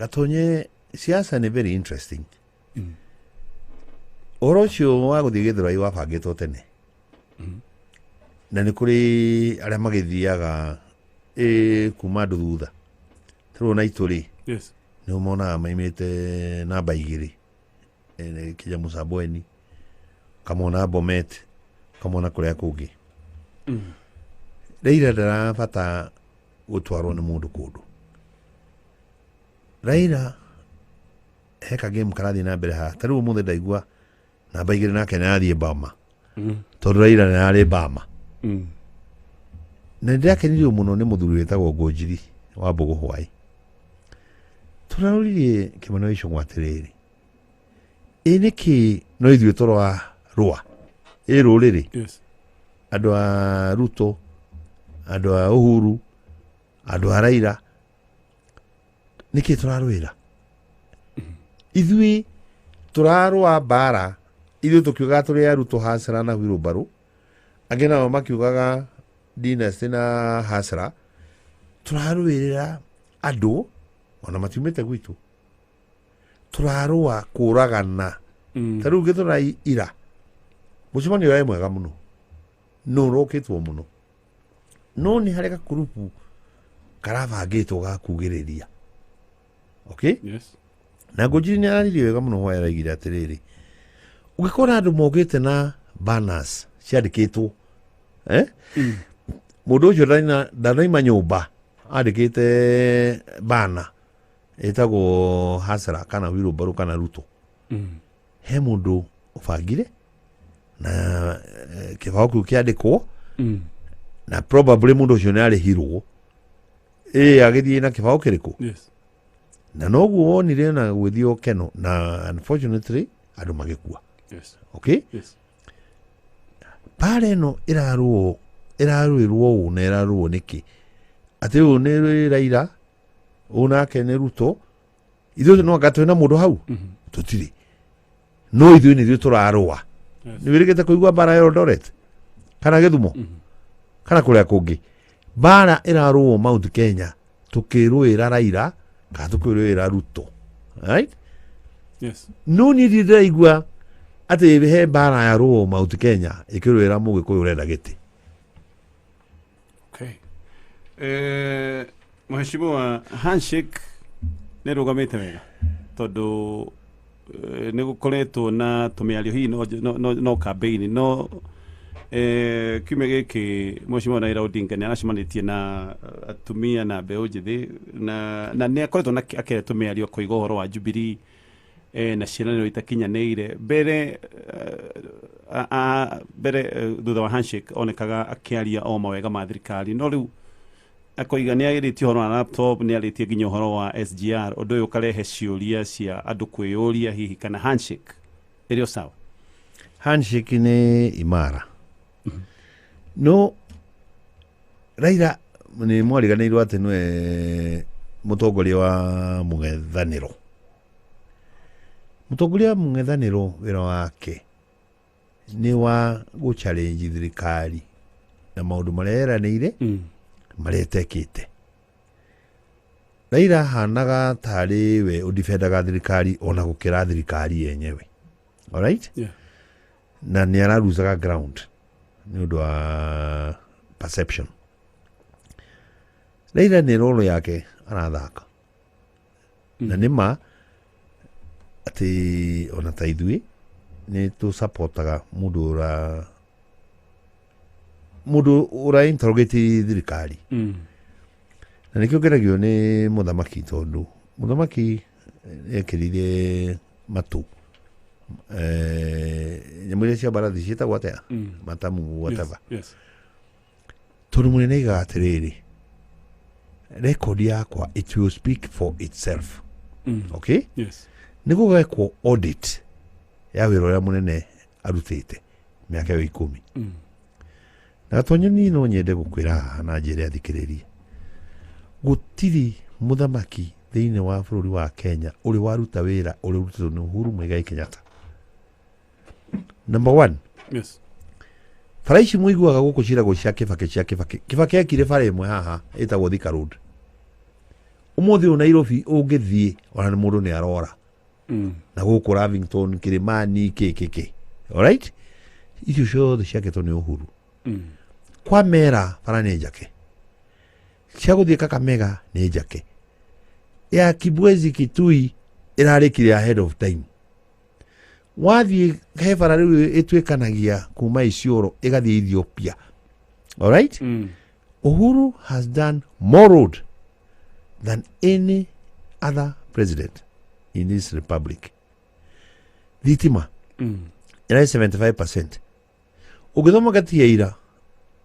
Gatonye, siasa nĩ very interesting. Ũhoro ũcio wa gũthiĩ Gĩthũrai wabangĩtwo tene, na nĩ kũrĩ arĩa magĩthiaga kuma andũ thutha tarĩu ona itũ rĩ, nĩ monaga maimĩte namba 2, kinya Mũsambweni, kamona Bomet, kamona kũrĩa kũngĩ. Raila ndarabata gũtwarwo nĩ mũndũ kũndũ. Raila he kagame karathiĩ na mbere haha. Ta rĩu ũmũthĩ ndaigua namba 2 nake nĩ arathiĩ Bama, tondũ Raila nĩ ararĩ Bama. Na nĩndĩrakenirio mũno nĩ mũthuri wĩtagwo Ngũnjiri wa Mbũgũ Hwai. Tũraroririe Kĩmani wa Ichung'wa atĩrĩrĩ, ĩ nĩkĩ no ithuĩ tũrarũa ĩ rũrĩrĩ? Andũ a Ruto, andũ a Uhuru, andũ a Raila, nĩkĩ tũrarũĩra? Ithuĩ tũrarũa mbara, ithuĩ tũkiugaga tũrĩ a Ruto hasara na wheelbarrow, angĩ nao makiugaga dynasty na hasara. Tũrarũĩrĩra andũ ona matiumĩte gwitũ, tũrarũa kũragana. Ta rĩu Gĩthũrai ira mũcemanio ũrarĩ mwega mũno, no ũrokĩtwo mũno, no nĩ harĩ gakurubu karabangĩtwo ga kugĩrĩria, okay? Na Ngũnjiri nĩ araririe wega mũno hwaĩ, araigire atĩrĩrĩ, ũngĩkora andũ mokĩte na banners ciandĩkĩtwo, eh? Mũndũ ũcio ndanaima nyũmba andĩkĩte bana ĩtagwo hasara kana wheelbarrow kana Ruto. He mũndũ ũbangire na kĩbaũ kĩu kĩandĩkwo, na probably mũndũ ũcio nĩ arĩhirwo ĩ agĩthiĩ na kĩbaũ kĩrĩkũ. Na noguo wonire na gwĩthiĩ keno, na unfortunately andũ magĩkua. Okay? Mbara ĩno ĩrarũo, ĩrarũĩrwo ũũ na ĩrarũo nĩkĩ? Atĩ ũyũ nĩ Raila, ũyũ nake nĩ Ruto, ithuĩ no anga twĩna mũndũ hau? Tũtirĩ, no ithuĩ nĩ ithuĩ tũrarũa. Nĩ wĩrĩgĩte kũigua mbara ya Eldoret kana Gĩthumo kana kũrĩa kũngĩ? Mbara ĩrarũo Mount Kenya tũkĩrũĩra Raila kana tũkĩrũĩra Ruto, right? No niĩ ndirĩ ndĩraigua atĩ he mbara ya rũo Mount Kenya ĩkĩrũĩra mũgĩkũyũ ũrenda gĩtĩ. Okay. Mheshimiwa, handshake nĩ rũgamĩte wega tondũ nĩ gũkoretwo na tũmĩario hihi no campaign no kiumia gĩkĩ Mheshimiwa Raila Odinga nĩ aracemanĩtie na atumia na mbeũ njĩthĩ na nĩ akoretwo na akĩaria tũmĩario akoiga ũhoro wa Jubilee na ciĩranĩro itakinyanĩire mbere mbere thutha wa handshake onekaga akĩaria o mawega ma thirikari, no rĩu akoiga nĩ arĩtie ũhoro wa laptop, nĩ arĩtie nginya ũhoro wa SGR. Ũndũ ũyũ ũkarehe ciũria cia andũ kwĩyũria hihi kana handshake ĩrĩ o sawa. Handshake nĩ imara, no Raila nĩ mwariganĩirwo atĩ nĩwe mũtongoria wa mũng'ethanĩro. Mũtongoria wa mũng'ethanĩro wĩra wake nĩ wa gũ challenge thirikari na maũndũ marĩa yeranĩire, marĩa ĩtekĩte. Raila ahanaga tarĩ we ũdefendaga thirikari ona gũkĩra thirikari yenyewe, alright? Na nĩ araruzaga ground nĩ ũndũ wa perception. Raila nĩ role yake arathaka, na nĩ ma atĩ ona ta ithuĩ nĩ tũsapotaga mũndũ ũra interrogate thirikari. Na nĩkĩo ngeragio nĩ mũthamaki, tondũ mũthamaki ekĩrire matũ nyamũ iria cia mbarathi ciĩtagwo atĩa? Matamu, whatever. Tondũ mũnene aigaga atĩrĩrĩ, record yakwa, it will speak for itself. Okay? Nĩ gũgekwo audit ya wĩra ũrĩa mũnene arutĩte mĩaka ĩyo 10. Na Gatonyo, niĩ no nyende gũkwĩra haha na njĩre athikĩrĩrie, gũtirĩ mũthamaki thĩinĩ wa bũrũri wa Kenya ũrĩ waruta wĩra ũrĩa ũrutĩtwo nĩ Uhuru Muigai Kenyatta. Number one, bara ici mũiguaga gũkũ ciragwo cia Kĩbakĩ, cia Kĩbakĩ. Kĩbakĩ ekire bara ĩmwe haha ĩtagwo Thika Road. Ũmũthĩ ũyũ Nairobi ũngĩthiĩ ona nĩ mũndũ nĩ arora. Na gũkũ Lavington, Kilimani, kĩ kĩ kĩ. Alright? Icio ciothe ciakĩtwo nĩ Uhuru. Kwa mera bara nĩ njake. Cia gũthiĩ Kakamega nĩ njake. Ya Kibwezi Kitui ĩrarĩkire ahead of time. Wathiĩ he bara rĩu ĩtuĩkanagia kuma Isiolo ĩgathiĩ Ethiopia. Alright? Uhuru has done more road than any other president in this republic. Thitima ĩrarĩ 75%. Ũngĩthoma gati ya ira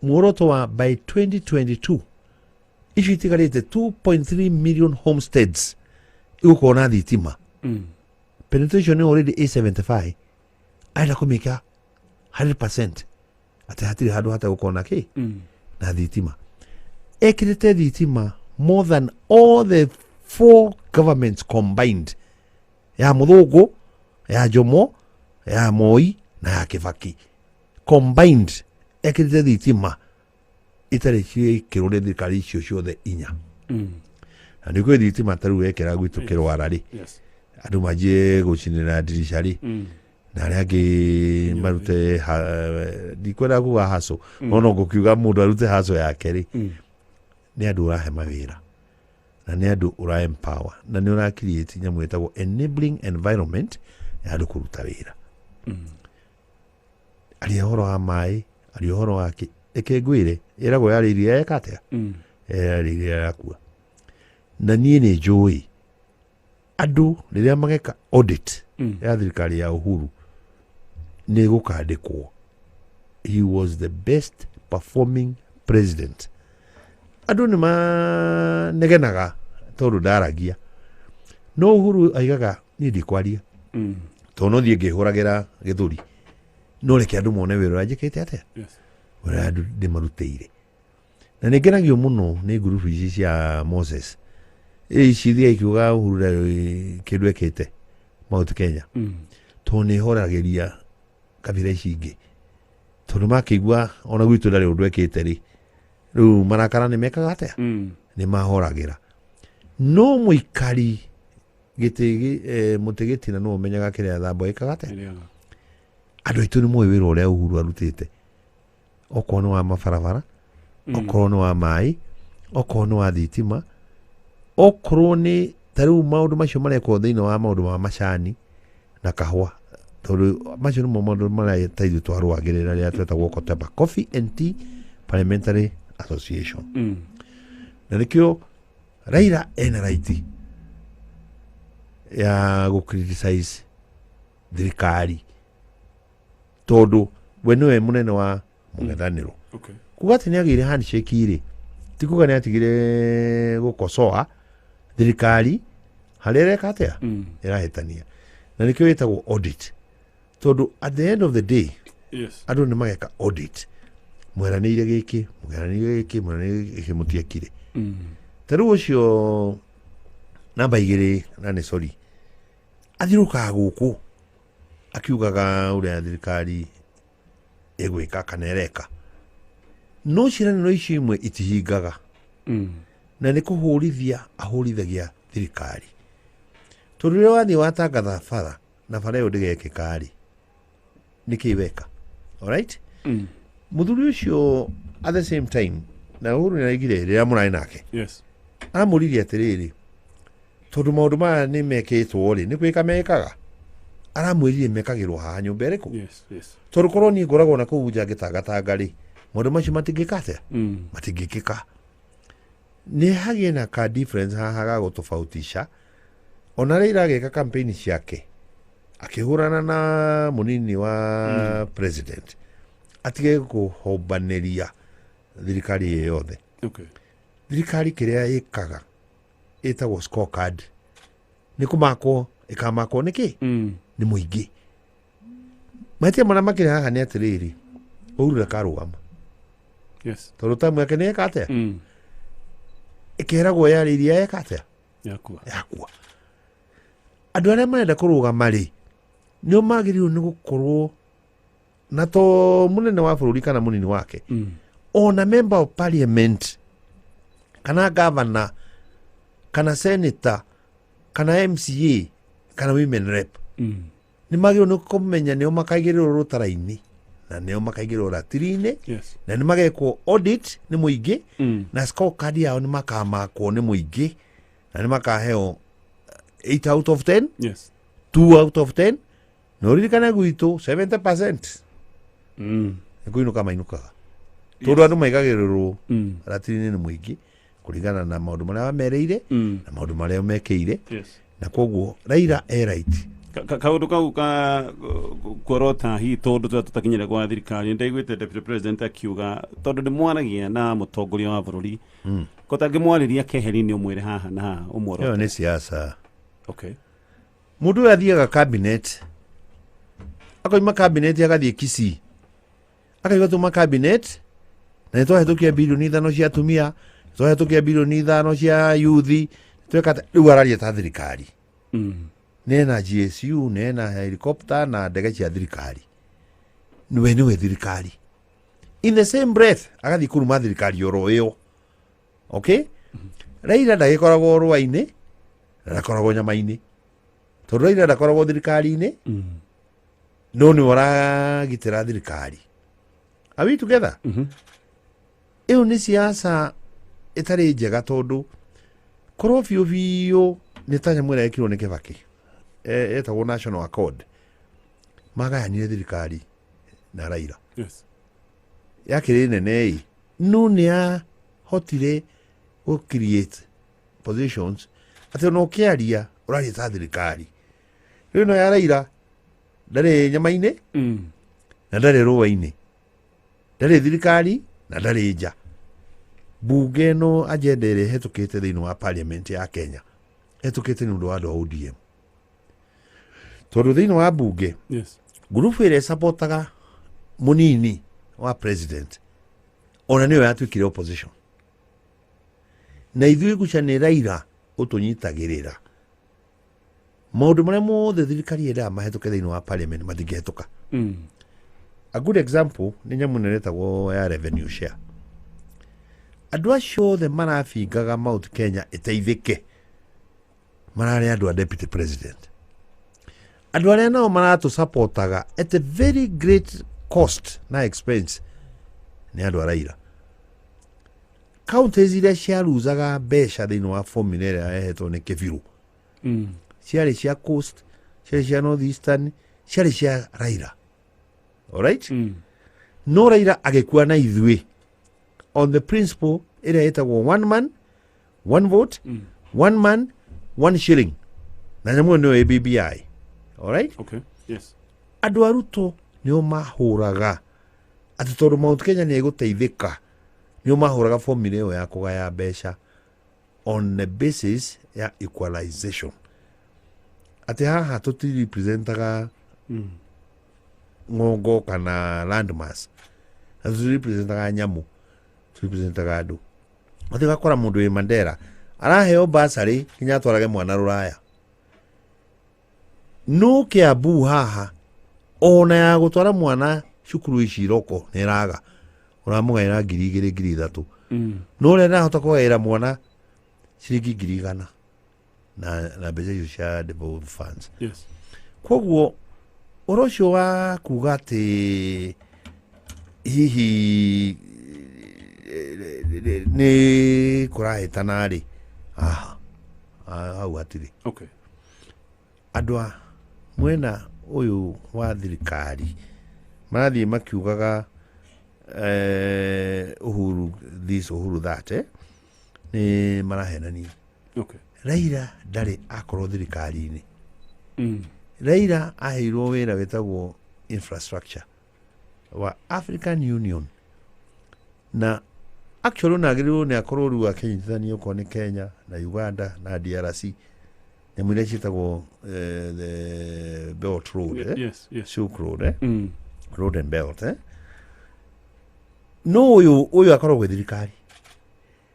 muoroto wa by 2022 icio itigarĩte 2.3 million homesteads igũkorwo na thitima. Penetration already ĩ 75, arenda kũmĩka 100% atĩ hatirĩ handũ hategũkorwo na kĩ na thitima. Ekĩrĩte thitima more than all the four governments combined, ya mũthũngũ, ya Jomo, ya Moi na ya Kibaki combined. Ekĩrĩte thitima itarĩ ciĩkĩrwo nĩ thirikari icio ciothe inya. Na nĩ kwĩ thitima ta rĩu ekĩra gwitũ kĩrwara rĩ, andũ manjie gũcinĩra ndirica rĩ, na arĩa angĩ marute ndikwenda kuga haco, no no ngũkiuga mũndũ arute haco yake rĩ, nĩ andũ ũrahe mawĩra na nĩ andũ ũra empower na nĩ ũra create nyamũ ĩtagwo enabling environment ya andũ kũruta wĩra. Aria ũhoro wa maĩ, aria ũhoro wa kĩ, reke ngwĩre ĩragwo yarĩ iria yeka atĩa, yarĩ iria yakua. Na niĩ nĩ njũĩ andũ rĩrĩa mageka audit ya thirikari ya Uhuru nĩ gũkandĩkwo he was the best performing president. Andũ nĩ manegenaga tondũ ndaragia, no Uhuru aigaga niĩ ndikwaria, tondũ no thiĩ ngĩhũragĩra gĩthũri, no reke andũ mone wĩra ũrĩa njĩkĩte atĩa, ũrĩa andũ ndĩmarutĩire. Na nĩ ngenagio mũno nĩ ngurubu ici cia Moses ici ithiaga ikiuga Uhuru ndarĩ kĩndũ ekĩte Mount Kenya, tondũ nĩ ĩhoragĩria kabira ici ingĩ, tondũ makĩigua ona gwitũ ndarĩ ũndũ ekĩte rĩ, rĩu marakara nĩ mekaga atĩa, nĩ mahoragĩra. No mũikari gĩtĩ mũtĩ gĩtina nĩwe ũmenyaga kĩrĩa thambo ĩkaga atĩa. Ĩrĩaga. Andũ aitũ nĩ moĩ wĩra ũrĩa Uhuru arutĩte, okorwo nĩ wa mabarabara, okorwo nĩ wa maĩ, okorwo nĩ wa thitima, okorwo nĩ ta rĩu maũndũ macio marekwo thĩinĩ wa maũndũ ma macani na kahũa, tondũ macio nĩmo maũndũ marĩa ta ithuĩ twarũagĩrĩra rĩrĩa twetagwo Koteba Coffee and Tea Parliamentary Association. Na nĩkĩo Raila ena right ya gũ criticize thirikari, tondũ we nĩwe mũnene wa mũng'ethanĩro. Kuga atĩ nĩ agĩire handshake rĩ, ti kuga nĩ atigire gũkosoa thirikari harĩa ĩreka atĩa, ĩrahĩtania. Na nĩkĩo ĩtagwo audit, tondũ at the end of the day andũ nĩ mageka audit, mweranĩire gĩkĩ, mweranĩire gĩkĩ, mweranĩire gĩkĩ, mũtiekire. Ta rĩu ũcio namba igĩrĩ, na nĩ sorry, athiũrũrũkaga gũkũ akiugaga ũrĩa thirikari ĩgwĩka kana ĩreka, no ciĩranĩro icio imwe itihingaga, na nĩ kũhũrithia ahũrithagia thirikari, tondũ rĩrĩa wathiĩ watangatha bara na bara ĩyo ndĩgekĩka rĩ, nĩkĩ weka? Alright? Mũthuri ũcio at the same time na Uhuru nĩaraigire rĩrĩa mũrarĩ nake, aramũririe atĩrĩrĩ, tondũ maũndũ maya nĩ mekĩtwo rĩ, nĩ gwĩka mekaga, aramwĩrire mekagĩrwo haha nyũmba ĩrĩkũ? Tondũ korwo niĩ ngoragwo na kũu nja ngĩtangatanga rĩ, maũndũ macio matingĩka atĩa, matingĩkĩka. Nĩ hagĩe na ka difference haha ga gũtofautisha. Ona rĩrĩa agĩka campaign ciake akĩhũrana na mũnini wa president, atige kũhombanĩria thirikari ĩ yothe. Thirikari kĩrĩa ĩkaga ĩtagwo scorecard, nĩ kũmakwo ĩkamakwo nĩkĩ, nĩ mũingĩ. Mahĩtia marĩa makĩrĩ haha nĩ atĩrĩrĩ, Uhuru ndakarũgama, tondũ tamu yake nĩ eka atĩa, ĩkeragwo yarĩ iria eka atĩa, Yakua. Yakua. Andũ arĩa marenda kũrũgama rĩ, nĩo magĩrĩirwo nĩ gũkorwo na to mũnene wa bũrũri kana mũnini wake, ona member of parliament kana governor. Kana senator, kana MCA, kana women rep, nĩ magĩrĩirwo nĩ kũmenya nĩo makaigĩrĩrwo rũtara-inĩ na nĩo makaigĩrĩrwo ratiri-inĩ, na nĩ magekwo audit nĩ mũingĩ, na scorecard yao nĩ makamakwo nĩ mũingĩ, na nĩ makaheo 8 out of 10, 2 out of 10. Na ũririkane gwitũ 70% nĩ kũinũka mainũkaga, tondũ andũ maigagĩrĩrwo ratiri-inĩ nĩ mũingĩ kũringana na maũndũ marĩa mamereire na maũndũ marĩa mekĩire. Na koguo Raila e right. Kaũndũ kau ka kuorota hihi tondũ tũrĩa tũtakinyire gwa thirikari, nĩndaiguĩte deputy president akiuga tondũ ndĩmwaragia na mũtongoria wa bũrũri, ko tangĩmwarĩria keheri-inĩ ũmwĩre haha na haha ũmworote. Ĩyo nĩ siasa. Mũndũ ũyũ athiaga cabinet, akoima cabinet agathiĩ Kisii, akaiga tuma cabinet na nĩ twahĩtũkia 5 bilioni cia atumia, nĩ twahĩtũkia 5 bilioni cia yuthi, tweka rĩu araria ta thirikari. Nena GSU, nena helicopter na ndege cia thirikari, niwe niwe thirikari. In the same breath agathiĩ kũruma thirikari oro ĩyo. Okay, Raila ndagĩkoragwo rũa-inĩ na ndakoragwo nyama-inĩ, tondũ Raila ndakoragwo thirikari-inĩ, no nĩwe ũragitĩra thirikari. Are we together? Ĩyo nĩ siasa ĩtarĩ njega, tondũ korwo biũ biũ nĩ ta nyamũ ĩrĩa ĩkirwo nĩ Kĩbakĩ, etagwo National Accord, magayanire thirikari na Raila, yakĩrĩ nene ĩ, no nĩ ahotire gũ create positions atĩ ona ũkĩaria ũraria ta thirikari. Rĩu ĩno ya Raila, ndarĩ nyama-inĩ na ndarĩ rũa-inĩ, ndarĩ thirikari na ndarĩ nja. Bunge ĩno, agenda ĩrĩa ĩhetũkĩte thĩinĩ wa parliament ya Kenya ĩhetũkĩte nĩ ũndũ wa andũ a ODM, tondũ thĩinĩ wa bunge, ngurubu ĩrĩa ĩcapotaga mũnini wa president ona nĩyo yatuĩkire opposition, na ithuĩ guca nĩ Raila ũtũnyitagĩrĩra. Maũndũ marĩa mothe thirikari yendaga mahĩtũke thĩinĩ wa parliament matingĩhetũka. A good example nĩ nyamũ ĩno ĩretagwo ya revenue share. Andũ acio othe marabingaga Mount Kenya ĩteithĩke mararĩ andũ a deputy president. Andũ arĩa nao maratũsapotaga at a very great cost na expense nĩ andũ a Raila. Counties iria ciaruzaga mbeca thĩinĩ wa formula ĩrĩa yahetwo nĩ Kĩbirũ ciarĩ cia Coast, ciarĩ cia North Eastern, ciarĩ cia Raila. Alright? No Raila agĩkua na ithuĩ on the principle ĩrĩa ĩtagwo one man one vote, one man one shilling, na nyamũ ĩyo nĩyo BBI. Alright? Okay. Yes. Andũ a Ruto nĩo mahũraga atĩ tondũ Mount Kenya nĩ ĩgũteithĩka, nĩo mahũraga formula ĩyo ya kũgaya mbeca on the basis ya equalization, atĩ haha tũtirepresentaga ng'ongo kana landmass, na tũtirepresentaga nyamũ, tũrepresentaga andũ. Atĩ ũgakora mũndũ wĩ Mandera araheo basarĩ nginya atwarage mwana rũraya, no Kiambu haha ona ya gũtwara mwana cukuru ici iroko nĩ ĩraga, ũramũgaĩra 2,000, 3,000, no ũrĩa ndahota kũgaĩra mwana ciringi 100,000 na mbeca icio cia devolved funds. Koguo ũhoro ũcio wa kuga atĩ hihi nĩ kũrahĩtana rĩ, aha, hau hatirĩ. Andũ a mwena ũyũ wa thirikari marathiĩ makiugaga Uhuru this, Uhuru that, nĩ marahenania. Raila ndarĩ akorwo thirikari-inĩ. Raila aheirwo wĩra wĩtagwo infrastructure wa African Union, na actually ona agĩrĩirwo nĩ akorwo rĩu akĩnyitithania okorwo nĩ Kenya na Uganda na DRC, nyamũ iria ciĩtagwo the Belt Road, eh? Silk Road, eh? Road and Belt, eh? No ũyũ akoragwo gwĩ thirikari,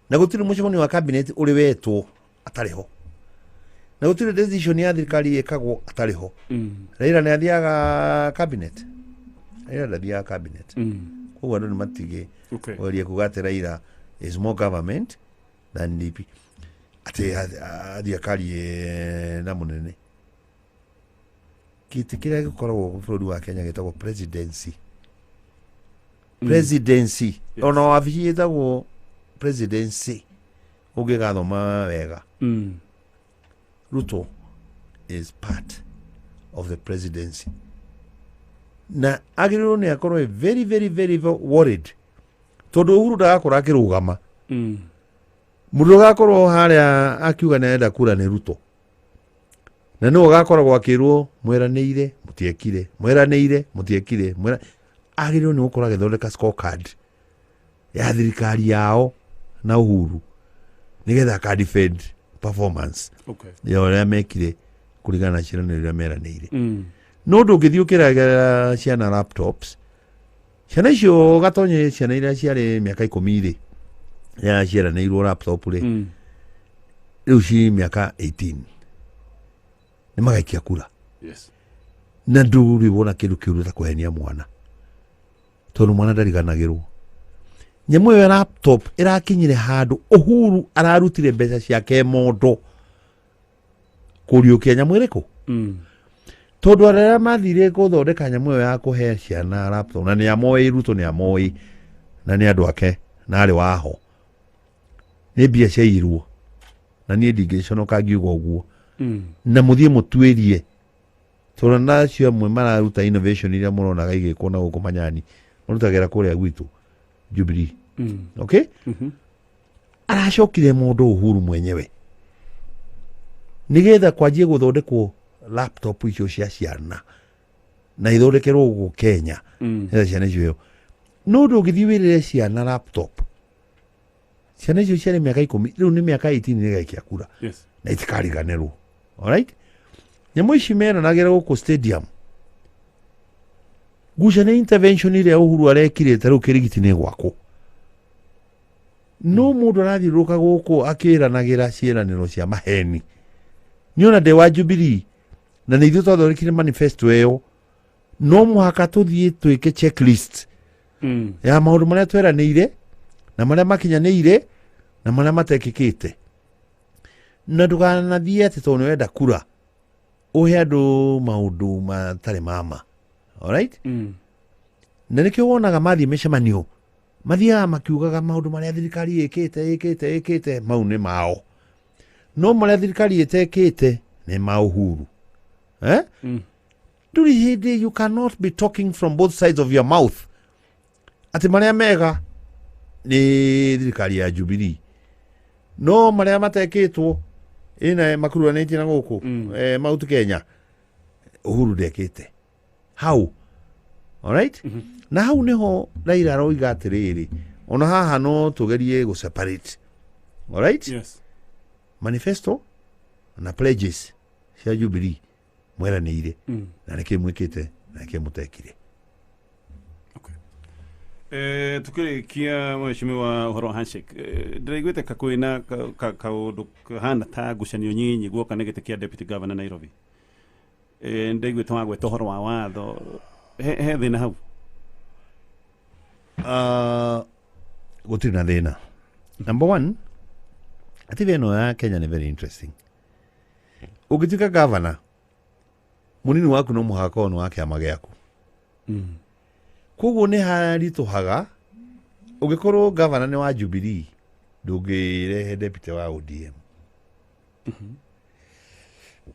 na gũtirĩ mũcemanio wa cabinet ũrĩ wetwo atarĩ ho, na gũtirĩ decision ya thirikari ĩkagwo atarĩ ho. Raila nĩ athiaga cabinet? Raila ndathiaga cabinet. Koguo andũ nĩ matige kũgeria kuga atĩ Raila is more government than DP. Atĩ athiĩ akarie na mũnene. Gĩtĩ kĩrĩa gĩkoragwo bũrũri wa Kenya gĩtagwo presidency. Presidency. Ona wabici ĩtagwo presidency ũngĩgathoma wega. Ruto is part of the presidency na agĩrĩirwo nĩ akorwo e very very very worried tondũ Uhuru ndagakorwo akĩrũgama. Mũndũ ũgakorwo harĩa akiuga nĩ arenda kura nĩ Ruto, na nĩwe ũgakoragwo akĩrwo mweranĩire mũtiekire, mweranĩire mũtiekire. Agĩrĩirwo nĩ gũkorwo agĩthondeka scorecard ya thirikari yao na Uhuru nĩgetha aka defend performance ya ũrĩa mekire kũringana na ciĩranĩro iria meranĩire. No ndũngĩthiĩ ũkĩragĩra ciana laptops, ciana icio gatonye, ciana iria ciarĩ mĩaka 10 rĩ, ya ciaranĩirwo laptop rĩ, rĩu ci mĩaka 18 nĩ magaikia kura. Na ndũrĩ wona kĩndũ kĩũru ta kũhenia mwana, tondũ mwana ndariganagĩrwo. Nyamũ ĩyo ya laptop ĩrakinyire handũ Uhuru ararutire mbeca ciake mondo kũriũkia nyamũ ĩrĩkũ, tondũ arĩa mathire gũthondeka nyamũ ĩyo ya kũhe ciana laptop na nĩ amoĩ Ruto, nĩ amoĩ na nĩ andũ ake na arĩ waho, nĩ mbia ciairwo, na niĩ ndingĩconoka ngiuga ũguo. Na mũthiĩ mũtuĩrie, tondũ na acio amwe mararuta innovation iria mũronaga igĩkwo na gũkũ manyani marutagĩra kũrĩa gwitũ Jubilee. Okay, aracokire mũndũ Uhuru mwenyewe nigetha kwanjie gũthondekwo laptop icio cia ciana na ithondekerwo gũkũ Kenya, nĩgetha ciana icio ĩyo no ndũngĩthiĩ wĩrĩre ciana laptop. Ciana icio ciarĩ mĩaka 10, rĩu nĩ mĩaka 18, nĩgaikia kura na itikariganĩrwo. Alright, nyamũ ici meranagĩra gũkũ stadium guca nĩ intervention ĩrĩa Uhuru arekire, ta rĩu kĩrigiti nĩ gwakwo, no mũndũ arathiũrũrũka gũkũ akĩranagĩra ciĩranĩro cia maheni. Niĩ ona ndĩ wa Jubilee na nĩ ithuĩ twathondekire manifesto ĩyo, no mũhaka tũthiĩ twĩke checklist ya maũndũ marĩa tweranĩire na marĩa makinyanĩire na marĩa matekĩkĩte, na ndũkanathiĩ atĩ tondũ nĩ wenda kura ũhe andũ maũndũ matarĩ mama. Alright? Na nĩkĩo wonaga mathiĩ mĩcemanio mathiaga makiugaga maũndũ marĩa thirikari ĩkĩte ĩkĩte ĩkĩte, mau nĩ mao, no marĩa thirikari ĩtekĩte nĩ ma Uhuru, eh? Ndũrĩ hĩndĩ, you cannot be talking from both sides of your mouth atĩ marĩa mega nĩ thirikari ya Jubilee, no marĩa matekĩtwo ĩna makuruhanĩtie na gũkũ Mount Kenya, Uhuru ndekĩte hau. Alright, na hau niho Raila aroiga atĩrĩrĩ, ona haha no tũgerie gũ separate, alright, manifesto na pledges cia Jubilee mweranĩire na nĩkĩ mwĩkĩte na nĩkĩ mũtekire. Tukĩrĩkia, mheshimiwa, ũhoro wa handshake, ndĩraiguĩte ka kwĩna kaũndũ kahana ta ngucanio nyinyi guoka nĩ gĩtĩ kĩa deputy governor Nairobi. Ndaiguĩte wagweta ũhoro wa watho, he thĩna hau? Gũtirĩ na thĩna. Number one, katiba ĩno ya Kenya nĩ very interesting. Ũngĩtuĩka governor, mũnini waku no mũhaka akorwo nĩ wa kĩama gĩaku. Koguo nĩ haritũhaga ũngĩkorwo governor nĩ wa Jubilee, ndũngĩrehe deputy wa ODM,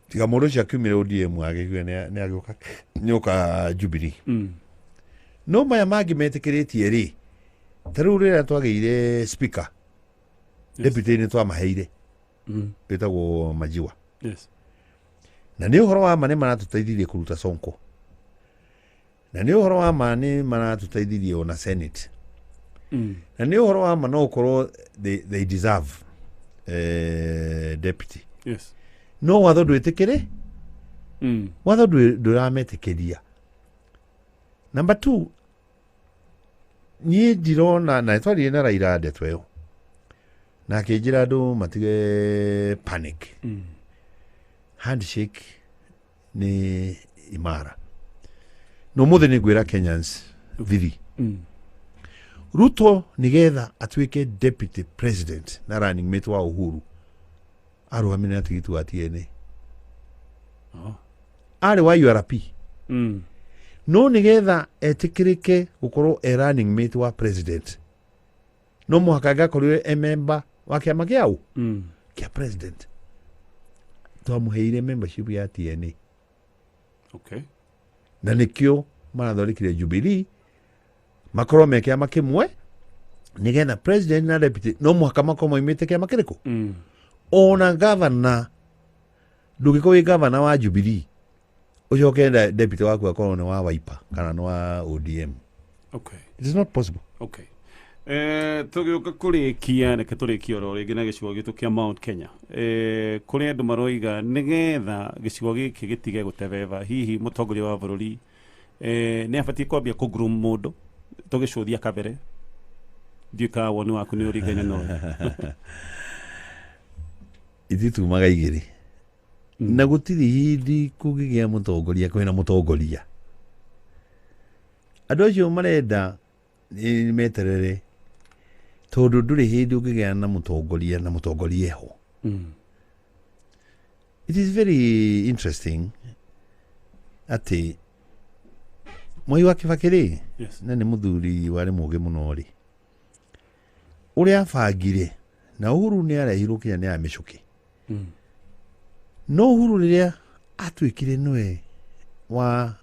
tiga mũndũ ũcio akiumire ODM agĩgue nĩ agĩũka nĩoka Jubilee. No maya mangĩ metĩkĩrĩtie rĩ, ta rĩu rĩrĩa twagĩire speaker, deputy nĩ twamaheire wĩtagwo Majiwa. Na nĩ ũhoro wa ma nĩ maratũteithirie kũruta Sonko, na nĩ ũhoro wa ma nĩ maratũteithirie ona Senate, na nĩ ũhoro wa ma no ũkorwo they deserve deputy. No watho ndwĩtĩkĩrĩ, watho ndũrametĩkĩria. Number two, niĩ ndirona, na twaririe na Raila ndeto ĩyo na akĩnjĩra andũ matige panic. Handshake nĩ imara, no mũthĩ nĩ ngwĩra Kenyans thiri. Ruto nigetha atuĩke deputy president na running mate wa Uhuru. Arũgamire na tigiti wa TNA. Oh. Arĩ wa URP. No nĩgetha etĩkĩrĩke gũkorwo e running mate wa president, no mũhaka angĩakorirwo e member wa kĩama kĩau kĩa president. Twamũheire membership ya TNA. Na nĩkĩo marathondekire Jubilee makorwo me kĩama kĩmwe, nĩgetha president na deputy no mũhaka makorwo maumĩte kĩama kĩrĩkũ. Ona gavana, ndũngĩkorwo wĩ gavana wa Jubilee ũcoke deputy waku akorwo nĩ wa Wiper kana nĩ wa ODM. It is not possible. Okay. Tũgĩũka kũrĩkia, reke tũrĩkie oro rĩngĩ na gĩcigo gitũ kĩa Mount Kenya. Kũrĩ andũ maroiga nĩgetha gĩcigo gĩkĩ gĩtige gũtebeba, hihi mũtongoria wa bũrũri nĩ abatiĩ kwambia kũ groom mũndũ tũgĩcũthia kabere. Ndiũĩ kana woni waku nĩ ũringaine na ũyũ. Ititumaga igĩrĩ na gũtirĩ hĩndĩ kũngĩgĩa mũtongoria kwĩna mũtongoria. Andũ acio marenda meterere, tondũ ndũrĩ hĩndĩ ũngĩgĩa na mũtongoria na mũtongoria eho. It is very interesting atĩ Mwai wa Kibaki rĩ, na nĩ mũthuri warĩ mũũgĩ mũno rĩ, ũrĩa abangire na Uhuru nĩ arehirwo kinya nĩ amĩcũkĩ. No Uhuru rĩrĩa atuĩkire nĩwe wa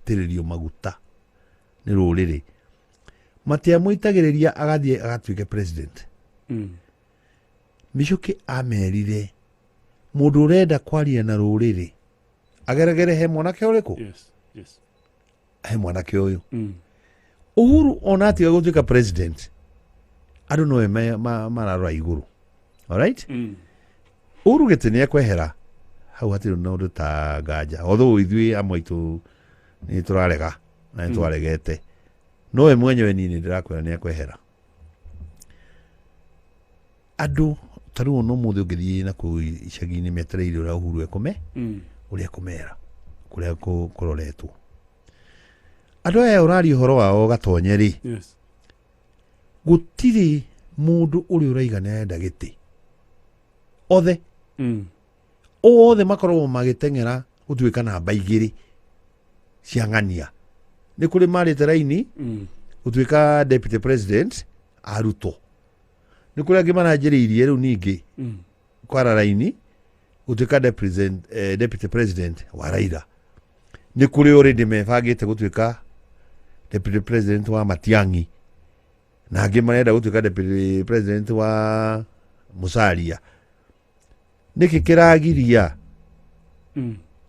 tĩrĩrio maguta nĩ rũrĩrĩ, matiamũitagĩrĩria agathiĩ agatuĩke president. Mĩcũkĩ amerire mũndũ ũrenda kwaria na rũrĩrĩ ageregere he mwanake ũrĩkũ? Yes. He mwanake ũyũ. Uhuru ona atiga gũtuĩka president, andũ nowe mararora igũrũ. Alright? Uhuru gĩtĩ nĩ ekwehera hau, hatirĩ na ũndũ ta nganja, although ithuĩ amwe aitũ nĩ tũrarega na nĩ twaregete, no we mwenyewe niĩ nĩ ndĩrakwĩra nĩ ekwehera. Andũ ta rĩu ona ũmũthĩ ũngĩthiĩ na kũu icagi-inĩ, metereire ũrĩa Uhuru ekũme ũrĩa ekũmera kũrĩa kũroretwo. Andũ aya ũraria ũhoro wao gatonye rĩ, gũtirĩ mũndũ ũrĩa ũraiga nĩ arenda gĩtĩ. Othe othe makoragwo magĩteng'era gũtuĩka namba 2 cia ng'ania. Nĩ kũrĩ marĩte raini gũtuĩka deputy president arutwo, nĩ kũrĩ angĩ maranjĩrĩirie rĩu ningĩ kwara raini gũtuĩka deputy president wa Raila, nĩ kũrĩ already mebangĩte gũtuĩka deputy president wa Matiang'i, na angĩ marenda gũtuĩka deputy president wa Musalia. Nĩkĩ kĩragiria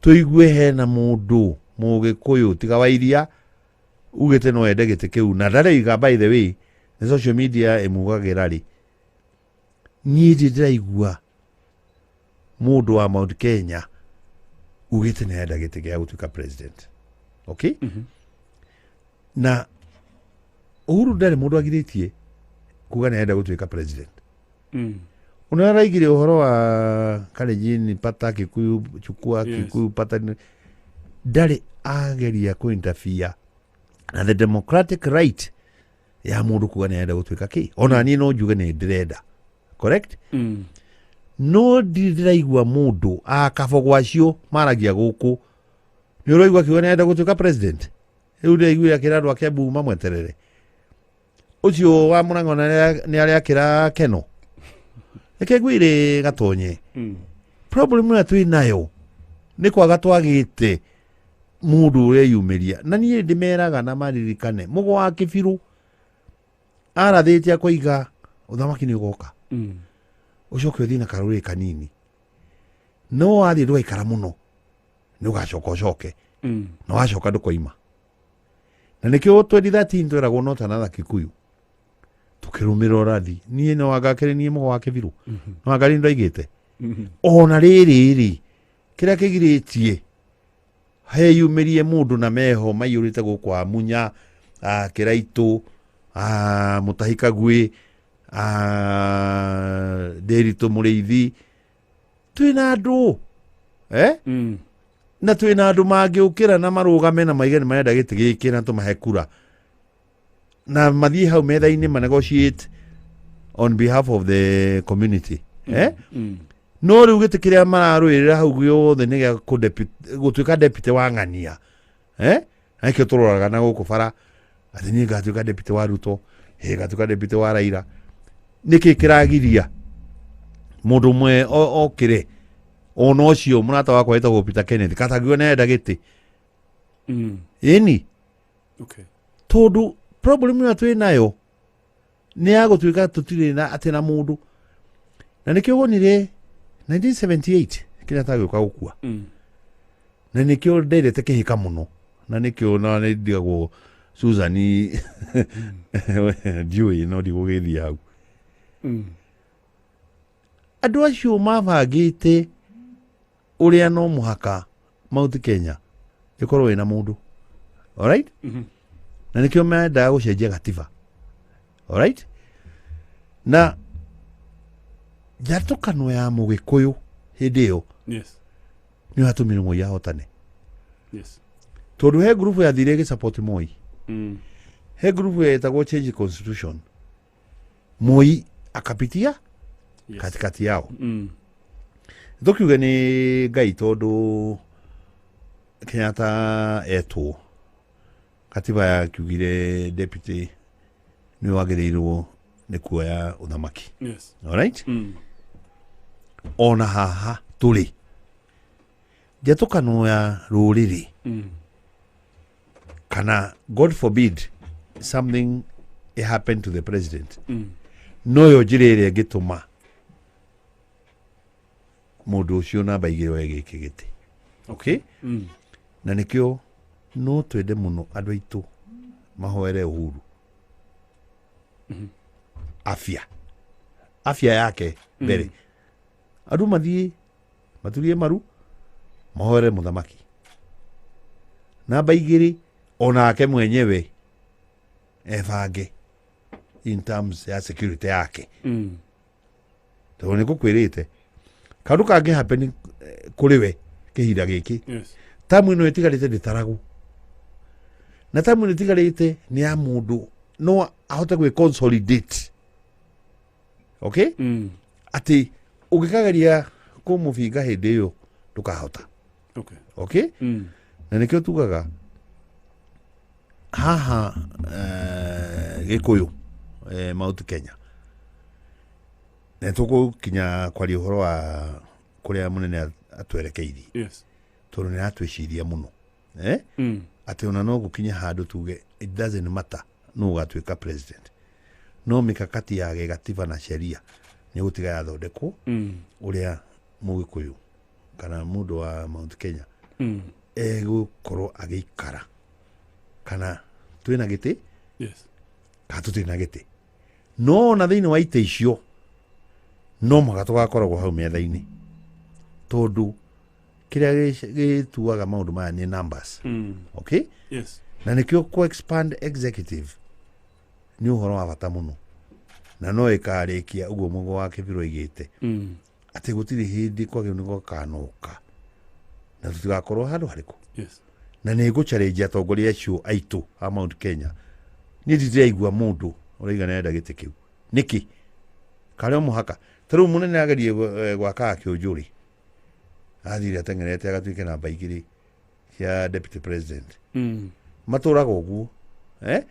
tũigue hena mũndũ Mũgĩkũyũ tiga wa iria ugĩte no ende gĩtĩ kĩu na ndarĩiga? By the way, nĩ social media ĩmugagĩra rĩ, niĩ ndirĩ ndĩraigua mũndũ wa Mount Kenya ugĩte nĩ arenda gĩtĩ gĩa gũtuĩka president. Okay? Na Uhuru ndarĩ mũndũ agirĩtie kuga nĩ arenda gũtuĩka president. Ona araigire ũhoro wa Kalenjin pata Kikuyu chukua Kikuyu pata, ndarĩ ageria kũ interfere na the democratic right ya mũndũ kuga nĩ arenda gũtuĩka kĩ. Ona niĩ no njuge nĩ ndĩrenda, correct? No ndirĩ ndĩraigua mũndũ akabogo acio maragia gũkũ, nĩ ũraigua akiuga nĩ arenda gũtuĩka president. Rĩu ndĩraiguire akĩra andũ a Kiambu mamweterere. Ũcio wa Mũrang'o nĩ arĩa akĩra Keno, reke ngwĩre gatonye, problem ĩrĩa twĩ nayo nĩ kwaga twagĩte mũndũ ũreyumĩria. Na niĩ ndĩmeraga na maririkane mũgo wa Kĩbirũ arathĩte akoiga ũthamaki nĩ ũgoka, ũcoke ũthiĩ na karũrĩrĩ kanini, no wathiĩ ndũgaikara mũno, nĩ ũgacoka ũcoke, na wacoka ndũkoima. Na nĩkĩo 2013 tweragwo no tanatha Kikuyu, tukĩrũmĩrĩra ũrathi. Niĩ no anga kĩrĩ niĩ mũgo wa Kĩbirũ, no anga nĩ ndoigĩte ona rĩrĩ rĩ, kĩrĩa kĩgirĩtie heyumĩrie mũndũ na meho maiyũrĩte gũkũ Amunya, Kĩraitũ, Mũtahi Kagwĩ, Ndĩritũ Mũrĩithi, twĩna andũ, eh? Na twĩna andũ mangĩũkĩra na marũgame na maige nĩ marenda gĩtĩ gĩkĩ na tũmahe kura na mathiĩ hau metha-inĩ ma negotiate on behalf of the community, eh? No rĩu gĩtĩ kĩrĩa mararũĩrĩra hau gĩothe nĩ gĩa gũtuĩka deputy wa ng'ania, eh? Na nĩkĩo tũroraga na gũkũ bara atĩ niĩ ngatuĩka deputy wa Ruto, ĩ ngatuĩka deputy wa Raila. Nĩkĩ kĩragiria mũndũ ũmwe okĩre ona ũcio mũrata wakwa wĩtagwo Peter Kenneth katangiuga nĩ arenda gĩtĩ? Ĩni. Tondũ problem ĩrĩa twĩ nayo nĩ ya gũtuĩka tũtirĩ na atĩ na mũndũ, na nĩkĩo wonire 1978 Kenyatta agĩũka gũkua. Na nĩkĩo ndendete kĩhĩka mũno, na nĩkĩo na nĩ ndigagwo Susan ndiũĩ no ndigũgĩthiĩ hau. Andũ acio mabangĩte ũrĩa no mũhaka Mount Kenya ĩkorwo ĩna mũndũ, alright? Na nĩkĩo mendaga gũcenjia gatiba, alright? Na njatũkano ya mũgĩkũyũ hĩndĩ ĩyo nĩyo yatũmire Moi ahotane. Tondũ he ngurubu yathire ĩgĩsupport Moi. He ngurubu yetagwo change constitution, Moi akapitia katikati yao. Tũkiuge nĩ Ngai, tondũ Kenyatta etwo katiba yakiugire deputy nĩ wagĩrĩirwo nĩ kuoya ũthamaki. Alright? Ona haha tũrĩ njatũkano ya rũrĩrĩ kana God forbid something happen to the president, noyo njĩra ĩrĩa ĩngĩtũma mũndũ ũcio namba igĩrĩ oe gĩkĩ gĩtĩ, okay? Na nĩkĩo no twende mũno andũ aitũ mahoere Uhuru afya, afya yake mbere. Andũ mathiĩ maturie maru mahoere mũthamaki namba igĩrĩ, onake mwenyewe ebange in terms ya security yake. Tondũ nĩ ngũkwĩrĩte kaũndũ kangĩ happen kũrĩ we kĩhinda gĩkĩ, tamu ĩno ĩtigarĩte ndĩtaragwo, na tamu ĩno ĩtigarĩte nĩ ya mũndũ no ahote gwĩ consolidate, okay? Atĩ ũngĩkageria kũmũbinga hĩndĩ ĩyo ndũkahota. Okay? Na nĩkĩo tugaga haha gĩkũyũ, Mount Kenya, nĩ tũgũkinya kwaria ũhoro wa kũrĩa mũnene atwerekeirie, tondũ nĩ aratwĩciria mũno, eh? Atĩ ona no gũkinye handũ tuge it doesn't matter nũ ũgatuĩka president, no mikakati ya gĩgatiba na sheria nĩ gũtiga yathondekwo ũrĩa mũgĩkũyũ kana mũndũ wa Mount Kenya egũkorwo agĩikara, kana twĩna gĩtĩ kana tũtirĩ na gĩtĩ. No ona thĩinĩ wa itĩ icio no mũhaka tũgakoragwo hau metha-inĩ, tondũ kĩrĩa gĩtuaga maũndũ maya nĩ numbers. Okay? Na nĩkĩo kũ expand executive nĩ ũhoro wa bata mũno, na no ĩkarĩkia ũguo mũgo wa Kĩbirũ oigĩte atĩ gũtirĩ hĩndĩ kwagĩrĩirwo nĩ gũkanoka na tũtigakorwo handũ harĩkũ. Na nĩ ngũ challenge atongoria acio aitũ a Mount Kenya. Niĩ ndiraigua mũndũ ũraiga nĩ arenda gĩtĩ kĩu. Nĩkĩ karĩ o mũhaka ta rĩu mũnene agerie gwaka kĩũnjũ rĩ, athire ateng'erete agatuĩke namba igĩrĩ cia deputy president. Matũraga ũguo, eh?